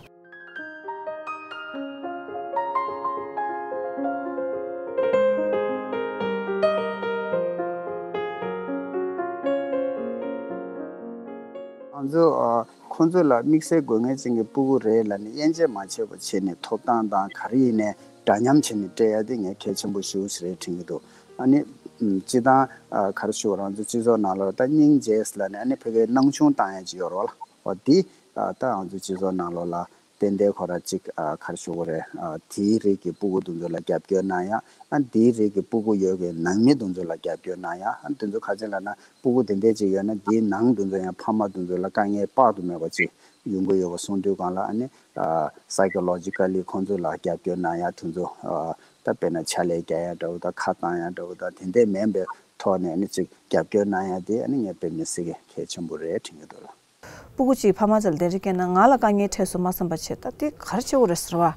ང་ཚོ་ཨ་ཁོང་ཚོ་ལ་དམིགས་བསལ་དགོས་ངེས་ཅན་གྱི་སྤུ་གུ་རེད་ལབ་ནས་དབྱེ་འབྱེད་མ་བྱས་པ་བྱས་ནས་ཐོབ་ཐང་དང་ག་རེ་ཡིན་ནའི་འདྲ་མཉམ་བྱས་ནས་སྤྲད་ཡ་དེ་ངས་གལ་ཆེན་པོ་ཞེ་པོ་ཞིག་རེད་དྲན་གྱི་འདུག་ཨ་ནི་སྤྱི་བཏང་ཨ་ག་རེ་ཞུ་དགོས་རེད། ང་ཚོ་སྤྱི་ཚོགས་ནང་ལོགས་ད་སྙིང་རྗེ་ལབ་ནས་ཨ་ནི་ཕ་གིའི་སྣང་ཆུང་བཏང་ཡ་ཅིག་ཡོད་རེད་བ་ལ། འོ་དེ་ཨ་ད་ང་ཚོ་སྤྱི་ཚོགས་ནང་ལོགས་ལ་ཏན་ཏན་ཁོ་ར་གཅིག་ཨ་ག་རེ་ཞུ་དགོས་རེད། ཨ་དེའི་རིགས་ཀྱི་སྤུ་གུ་དེ་ཚོ་ལ་རྒྱབ་སྐྱོར་གནང་ཡ། ཨ་དེའི་རིགས་ཀྱི་སྤུ་གུ་ཡོད་པའི་ནང་མི་དེ་ཚོ་ལ་རྒྱབ་སྐྱོར་གནང་ཡ། ཨ་དེ་ཚོ་ག་ཅི་ལབ་ན་སྤུ་གུ་དེ་འདྲས་ཅིག་ཡོད་ན་དེའི་ནང་དེ་ཚོ་ཡང་ཕ་མ་དེ་ཚོ་ལ་དཀའ་ངལ་དཔག་ཏུ་མེད་པ་ཅིག་ཡོང་གི་ཡོད་པ་སོང་དུས་སྒང་ལ་ཨ་ནི་ཨ་སའི་ཀོ་ལོ་ཇི་ཀ་ལི་ཁོང་ཚོ་ལ་རྒྱབ་སྐྱོར་གནང་ཡ། དེ་ཚོ་ཨ་ད་དཔེར་ན་ཕྱག་ལས་རྒྱག་ཡ་འདྲ་བོ་དང་ཁ་བཏང་ཡ་འདྲ་བོ་དང་དེ་འདྲས་མིན་པའི་ཐོག་ནས་ཨ་ནི་ཅིག་རྒྱབ་སྐྱོར་གནང་ཡ་དེ་ཨ་ནི་ངས་དཔེ་མི་སྲིད་ཀྱི་གལ་ཆེན་པོ་རེད་དྲན་གྱི་འདུག་ལགས། སྤུ་གུ་གཅིག་ཕ་མ་ཚོ་ལ་དེ་འདྲ་སྐྱེས་ན་ང་ལ་དཀའ་ངལ་འཕྲད་སོང་མ་བསམ་པ་བྱས། ད་དེ་ག་རེ་བྱེད་དགོས་རེད་ཟེར་བ།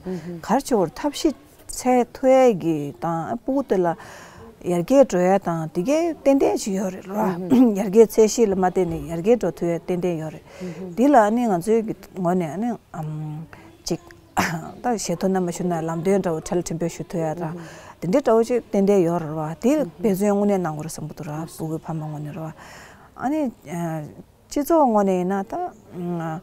ག་རེ་བྱེད་དགོས་རེད། ཐབས་ཤེས་འཚོལ་ཐུབ་ཡས་ཀྱི་དང་སྤུ་གུ་དེ་ལ་ཡར་རྒྱས་འགྲོ་ཡས་དང་དེ་གའི་ཏན་ཏན་ཅིག་ཡོད་རེད་ར། ཡར་རྒྱས་ཚད་གཞི་ལ་མ་བལྟས་ནས་ཡར་རྒྱས་འགྲོ་ཐུབ་ཡས་ཏན་ཏན་ཡོད་རེད། དེ་ལ་ཨ་ནི་ང་ཚོའི་གི་ངོས་ནས་ཨ་ནི་ཨམ་ཅིག་ད་ཞལ་ཐོ་རྣམ་པ་ཞུ་ན་ལམ་སྟོན་འདྲ་བོ་ཁྲལ་ཁྲིམས་དཔོན་ཞུ་ཐུབ་ཡས་དང་དེ་འདྲའི་འདྲ་བོ་ཅིག་ཏན་ཏན་ཡོད་རེད་བ། དེ་འབད་བརྩོན་དངོས་གནས་གནང་དགོས་རེད་བསམ་གི་འདུག་ར། སྤུ་གུའི་ཕ་མ་ངོས་ནས་རེད་བ། ཨ་ནི་སྤྱི་ཚོགས་ངོས་ནས་ཡིན་ན་ད་སྔོན་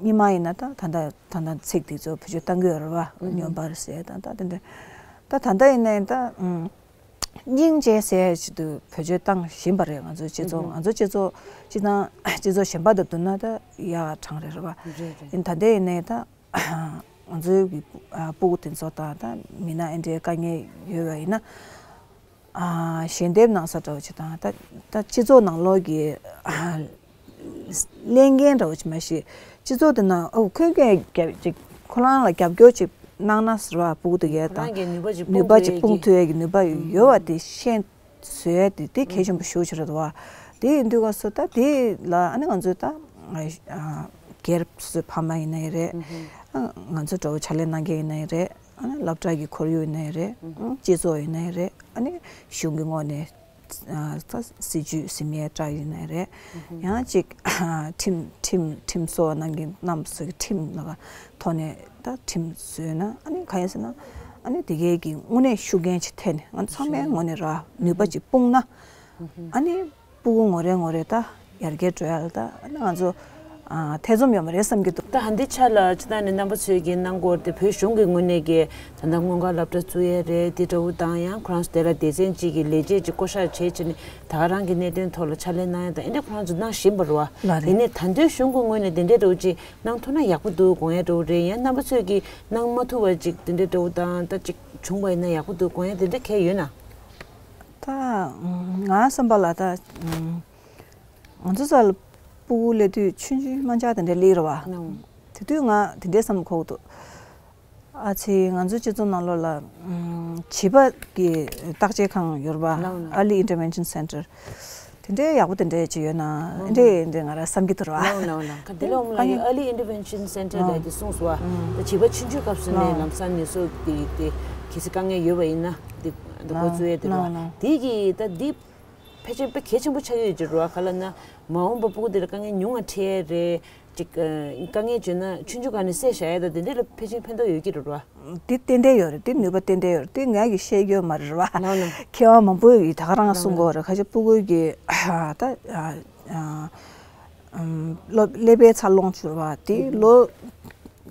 མ་ཡིན་ན་ད་ད་ལྟ་ད་ལྟ་ཚིག་དེ་ཚོ་བེད་སྤྱོད་གཏང་གི་ཡོད་རེད་བ། སྨྱོན་པ་རེད་ཟེར་ད་ད་དེ་འདྲ། ད་ད་ལྟ་ཡིན་ནའི་ད་སྙིང་རྗེ་ཟེར་ཡ་ཆེད་དུ་བེད་སྤྱོད་བཏང་བཞིན་པ་རེད། ང་ཚོའི་སྤྱི་ཚོགས་ང་ཚོའི་སྤྱི་ཚོགས་སྤྱི་དང་སྤྱི་ཚོགས་གཞན་པ་དང་བསྡུར་ན་ད་ཡག་གྲངས་རེད་རེད་བ། རེད་རེད། ཡིན་ད་ལྟ་ཡིན་ནའི་ད་ང་ཚོའི་གི་སྤུ་གུ་དེ་ཚོ་དང་ད་མི་སྣ་ཨེ་འདྲའི་དཀའ་ངལ་ཡོད་པ་ཡིན་ན། ཨ་ཞལ་འདེབས་གནང་ས་འདྲ་བོ་ཅིག་དང་ད་ད་སྤྱི་ཚོགས་ནང་ལོགས་ཀྱི་ཨ་ལས་འགན་འདྲ་བོ་ཅིག་མ་གཞི་སྤྱི་ཚོགས་དེ་ནང་ཨོ་ཁོས་ཀྱང་རྒྱབ་ཅིག་ཁོ་རང་ལ་རྒྱབ་སྐྱོར་ཅིག་གནང་ན་ཟེར་བ། སྤུ་གུ་དེ་གས་དང་ཁོ་རང་གི་ནུས་པ་ཅིག་ནུས་པ་ཅིག་སྤུངས་ཐུབ་ཡས་ཀྱི་ནུས་པ་ཡོད་པ་དེ་ཤེས་བཟོ་ཡས་དེ་དེ་གལ་ཆེན་པོ་ཞེ་པོ་ཅིག་རེད་བ། དེ་ཡིན་དུས་སྐབས་སུ་ད་དེ་ལ་ཨ་ནི་ང་ཚོས་ད་ཨ་སྒེར་སུ་ཕ་མ་ཡིན་ན་ཡང་རེད། ཨ་ང་ཚོ་འདྲ་བོ་ཕྱག་ལས་གནང་མཁན་ཡིན་ན་ཡང་རེད། ཨ་ནི་སློབ་གྲྭ་གི་ཁོར་ཡུག་ཡིན་ན་ཡང་རེད། ཨ་སྤྱི་ཚོགས་ཡིན་ན་ཡང་རེད། ཨ་ནི་གཞུང་གི་ངོས་ནས་ཨ་ད་སྲིད་ཇུས་ཟིན་ཡས་འདྲ་ཡིན་ན་ཡང་རེད། ཡང་ཅིག་ཁྲིམས་ཁྲིམས་ཁྲིམས་བཟོ་གནང་མཁན་རྣམས་ཚོ་གི་ཁྲིམས་ལ་ཐོག་ནས་ད་ཁྲིམས་བཟོས་ན་ཨ་ནི་ག་ཡིན་ཟེར་ན་ཨ་ནི་དེ་གའི་གི་དངོས་གནས་ཤུགས་རྐྱེན་ཅིག་ཐེབས་ནས་ང་ཚང་མའི་ངོས་ནས་ར་ནུས་པ་ཅིག་སྤུངས་ན་ཨ་ནི། སྤུ་གུ་ངོ་རེ་ངོ་རེ་ད་ཡར་རྒྱས་འགྲོ་ཡ་ལ་ད་ང་ཚོ་ཨ་ཐེ་ཚོམ་ཡོད་མ་རེད་བསམ་གྱི་འདུག་ད་ཧ་འདི་ཆ་ལ་སྤྱི་བཏང་ནས་རྣམ་པ་ཚོས་ཀྱི་གནང་སྐོར་དེ་བོད་གཞུང་གི་ངོས་ནས་ཀྱི་ད་ལྟ་སྔོན་འགོག་སློབ་གྲྭ་བཙུགས་ཡས་རེད། དེ་འདྲ་བོ་དང་ཡང་ཁོ་རང་ཚོ་དེ་ལ་སྡེ་ཚན་གཅིག་གི་ལས་བྱེད་ཅིག་བསྐོ་བཞག་བྱས་བྱས་ནས་ད་ག་རང་གི་གནད་དོན་ཐོག་ལ་ཕྱག་ལས་གནང་ཡ་དང་ཨེ་འདྲ་ཁོ་རང་ཚོ་གནང་བཞིན་པ་རེད་བ། ལགས་རེད། ཡིན་ནའི་ད་ལྟའི་གཞུང་གི་ངོས་ནས་དེ་འདྲའི་འདྲ་བོ་ཅིག་གནང་ཐུབ་ན་ཡག་པོ་འདུག་དགོངས་ཡ་འདྲ་བོ་རེད། ཡང་རྣམ་པ་ཚོས་ཀྱི་གནང་མ་ཐུབ་པ་ཅིག་དེ་འདྲའི་འདྲ་བོ་དང་ད་ཅིག་བྱུང་བ་ཡིན་ན་ཡག་པོ་འདུག་དགོངས་ཡ་དེ་འདྲ་གང་ཡོད་ན། ད་ང་བསམ་པ་ལ་ད་ང་ཚོ་ས་ལ་སྤུ་གུ་སླེབས་དུས་ཆུང་ཆུང་དམར་འབྱར་དེ་འདྲ་སླེབས་རེད་བ། ནའོ། དེ་དུས་ང་དེ་འདྲའི་བསམ་བློ་འཁོར་གྱི་འདུག་ཨ་ཙི། ང་ཚོའི་སྤྱི་ཚོགས་ནང་ལོགས་ལ་ཨམ་བྱིས་པ་གི་བརྟག་དཔྱད་ཁང་ཡོད་རེད་པ། ལགས་ལགས། Early Intervention Center། དེ་འདྲའི་ཡག་པོ་དེ་འདྲའི་ཅིག་ཡོད་ན། ཨ་འདྲའི་འདྲའི་ང་རང་བསམ་གྱི་འདུག་ར། ལགས་ལགས་ལགས། ད་དེ་ལ་འོང་ལ་ཡི་Early Intervention Center་ལ་དེ་གསུངས་སོང་བ། ད་བྱིས་པ་ཆུང་ཆུང་སྐབས་སུ་ནས་ལམ་སང་ནད་གསོ་དེ་དེ་གལ་སྲིད་དཀའ་ངལ་ཡོད་པ་ཡིན་ན་དེ་འགོ་བཙུགས་ཡས་དེ་རེད་བ། དེ་གི་ད་འདི་ཕལ་ཆེར་དཔེ་གལ་ཆེན་པོ་ཆགས་ཀྱི་ཡོད་ཀྱི་རེད་བ། ག་ལབ་ན་མ་འོངས་པ་སྤུ་གུ་དེ་ལ་དཀའ་ངལ་ཉུང་ང་འཕྲད་ཡས་རེད། ཅིག་དཀའ་ངལ་བྱུང་ན་ཆུང་ཆུང་སྒང་ནས་སེལ་བཞག་ཡས་དང་དེ་འདྲས་ལ་ཕལ་ཆེར་ཕན་ཐོགས་ཡོད་ཀྱི་རེད་བ། འདི་ཏན་ཏན་ཡོད་རེད། འདི་ནུས་པ་ཏན་ཏན་ཡོད་རེད། འདི་ང་གིས་བཤད་རྒྱུ་མ་རེད་བ། ལགས་ལགས། མཁས་དབང་མང་པོ་ཡིས་ད་ག་རང་གསུང་གི་ཡོད་རེད། ཁ་ཤས་སྤུ་གུ་གི་ད་ཨ་ཨ་ཨམ་སློབ་ཀླད་པའི་འཚར་ལོངས་བྱུང་བ་དེ་ལོ་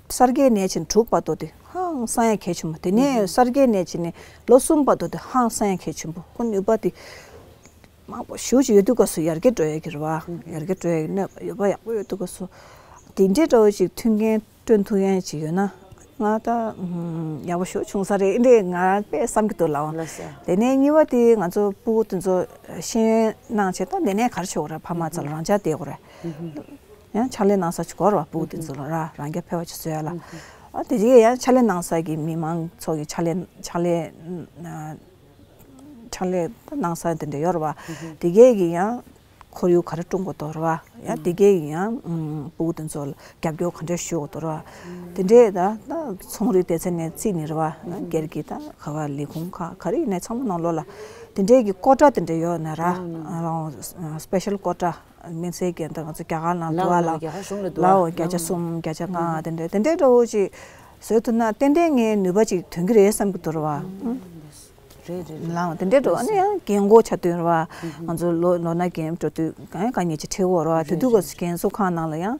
གསར་བསྐལ་ནས་བྱས་ནས་དྲུག་བར་དུ་དེ་ཧང་སང་ཡ་གལ་ཆེན་པོ། དེ་ནས་གསར་བསྐལ་ནས་བྱས་ནས་ལོ་གསུམ་བར་དུ་དེ་ཧང་སང་ཡ་གལ་ཆེན་པོ། ཁོ་ནུས་པ་དེ་མང་པོ་ཞེ་པོ་ཅིག་ཡོད་དུས་སྐབས་སུ་ཡར་རྒྱས་འགྲོ་ཡ་གི་རེད་བ། ཡར་རྒྱས་འགྲོ་ཡ་གི་ནུས་པ་ཡག་པོ་ཡོད་དུས་སྐབས་སུ་དེ་འདྲའི་འདྲ་བོ་ཅིག་མཐུན་རྐྱེན་བསྐྲུན་ཐུབ་མཁན་ཅིག་ཡོད་ན་ང་ད་ཨམ་ཡག་པོ་ཞེ་པོ་བྱུང་ས་རེད། འདི་ང་དཔེ་བསམ་གྱི་འདུག་ལགས། ལགས་སོ། དེ་ནས་གཉིས་པ་དེ་ང་ཚོ་སྤུ་གུ་དེ་ཚོ་ཤེས་ཡོན་གནང་བྱས་ད་དེ་ནས་ག་རེ་བྱེད་དགོས་རེད། ཕ་མ་ཚོ་ལ་རང་འཇགས་བསྡད་དགོས་རེད། ཡང་ཕྱག་ལས་གནང་ས་ཅིག་དགོས་རེད་བ། སྤུ་གུ་དེ་ཚོ་ལ་ར་རང་རྐྱ་འཕེར་བ་ཅིག་བཟོ་ཡ་ལ། ཨ་དེ་རྗེས་ཡང་ཕྱག་ལས་གནང་ས་གི་མི་མང་ཚོ་གི་ཕྱག་ལས་ཕྱག་ལས་ཕྱག་ལས་གནང་ས་དེ་འདྲ་ཡོད་རེད་བ། དེ་གས་ཀྱི་ཡང་ཁོར་ཡུག་ག་རེ་བསྐྲུན་དགོས་དོ་རེད་བ། ཡང་དེ་གས་ཀྱི་ཡང་ཨམ་སྤུ་གུ་དེ་ཚོ་ལ་རྒྱབ་སྐྱོར་ག་འདྲ་ཞུ་དགོས་དོ་རེད་བ། དེ་འདྲས་ད་ད་ཚོང་རིག་སྡེ་ཚན་ནས་བརྩིས་ནས་རེད་བ། སྒེར་གྱི་ད་ག་བ་ལས་ཁུངས་ཁག་ག་རེ་ཡིན་ནའི་ཚང་མ་ནང་ལོགས་ལ་དེ་འདྲས་ཀྱི་ཀོ་ཊ་དེ་འདྲ་ཡོད་ན་ར། ཨ་སི་པེ་ཤལ་ཀོ་ཊ། དམིགས་བསལ་གྱི་ད་ང་ཚོ་རྒྱ་གར་ནང་འདུག་བ་ལ། ལའོ་བརྒྱ་ཆ་གསུམ་བརྒྱ་ཆ་ལྔ་དེ་འདྲ་དེ་འདྲའི་འདྲ་བོ་ཅིག་བཟོས་ཐུབ་ན་ཏན་ཏན་ངས་ནུས་པ་ཅིག་ཐོན་གྱི་རེད་བསམ་གྱི་འདུག་རེད་བ། རེད་རེད་རེད། ལའོ་དེ་འདྲའི་འགྲོ་ཨ་ནི་ཡང་རྒན་གོག་ཆ་དོན་རེད་བ། ང་ཚོ་ལོ་ལོ་ན་རྒན་འགྲོ་དུས་གང་ཡང་དཀའ་ངལ་ཅིག་འཕྲད་ཀྱི་ཡོད་རེད་བ། དེ་དུས་སྐབས་སུ་རྒན་གསོ་ཁང་ནང་ལ་ཡང་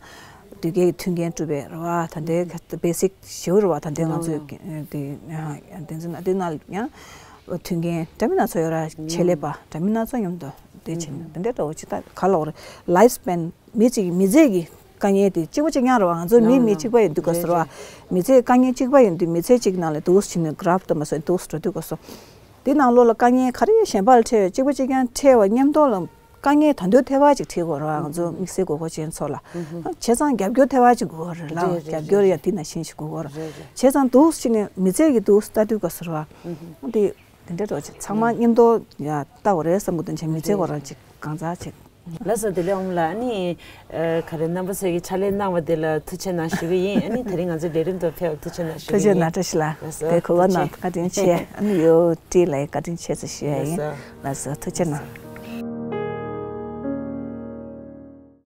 དེ་གའི་མཐུན་རྐྱེན་སྒྲུབ་པའི་རེད་བ། ད་ལྟའི་བེ་སིག་ཞེ་པོ་རེད་བ། ད་ལྟའི་ང་ཚོའི་དེ་དེ་ནང་ཡང་། མཐུན་རྐྱེན་འདྲ་མིན་སྣ་ཚོགས་ཡོད་ར། ཆེད་ལས་པ་འདྲ་མིན་སྣ་ཚོགས་མཉམ་དུ་དེ་བྱེད་ནས་དེ་འདྲའི་འདྲ་བོ་ཅིག་ད་ག་ལབ་དགོས་རེད། ལའིཕ་སི་པེན་མི་གཅིག་མི་ཚེ་གི་དཀའ་ངལ་དེ་གཅིག་པ་གཅིག་རྐྱང་རེད་བ། ང་ཚོ་མི་མི་གཅིག་པ་ཡིན་དུས་སྐབས་སུ་རེད་བ། མི་ཚེ་དཀའ་ངལ་གཅིག་པ་ཡིན་དུས་མི་ཚེ་གཅིག་ནང་ལ་འདུག་སེ་བྱས་ནས་གྷ་རབ་ཏུ་མ་སོང་འདུག་སེ་འགྲོ་དུས་སྐབས་སུ། དེ་ནང་ལོགས་ལ་དཀའ་ངལ་ག་རེ་གཞན་པ་ལ་འཕྲད་ཡོད་གཅིག་པ་གཅིག་རྐྱང་འཕྲད་པ་མཉམ་དུ་ལ། དཀའ་ངལ་ད་དུང་ཐེབས་པ་ཅིག་འཕྲད་ཀྱི་ཡོད་རེད་བ། ང་ཚོ་དམིགས་བསལ་དགོས་མཁོ་ཅན་ཚོ་ལ། བྱས་ཙང་རྒྱབ་སྐྱོར་ཐེབས་པ་ཅིག་དགོས་རེད་ལ། རེད་རེད་རྒྱབ་སྐྱོར་ཡང་དེ་ནང་བཞིན་ཞིག་དགོས་ཀྱི་ཡོད་རེད། རེད་རེད། བྱས་ཙང་འདུག་སེ་བྱས་ནས་མི་ཚེ་གི་འདུག་སེ་ལྟ་དུས་སྐབས་སུ་རེད་བ། འདི་དེ་འདྲ་འགྲོ་ཅིག་ཚང་མ་མཉམ་དུ་ཡ་ལྟ་དགོས་རེད་བསམ་གྱི་འདུག་བྱས་མི་ཚེ་ཁོ་རང་ཅིག་གང་ཙམ་ཅིག་ལགས་སོ། དེ་ལས་འོང་ལ་ཨ་ནི་ཨ་ག་རེ་རྣམ་པ་ཚོས་ཀྱི་ཕྱག་ལས་གནང་བ་དེ་ལ་ཐུགས་རྗེ་གནང་ཞུ་གི་ཡིན། ཨ་ནི་དེ་རིང་ང་ཚོའི་ལས་རིམ་དུ་ཕེབས་ཐུགས་རྗེ་གནང་ཞུ་གི་ཡིན། ཐུགས་རྗེ་གནང་བཀྲ་ཤིས་ལགས། ལགས་སོ། དེ་གོ་བ་ཐུགས་རྗེ་གནང་། བཀའ་དྲིན་ཆེ། ཨ་ནི་ཡོ་ཏྲི་ལགས་བཀའ་དྲིན་ཆེ་ཟེར་ཞུ་ཡ་ཡིན། ལགས་སོ། ལགས་སོ། ཐུགས་རྗེ་གནང་།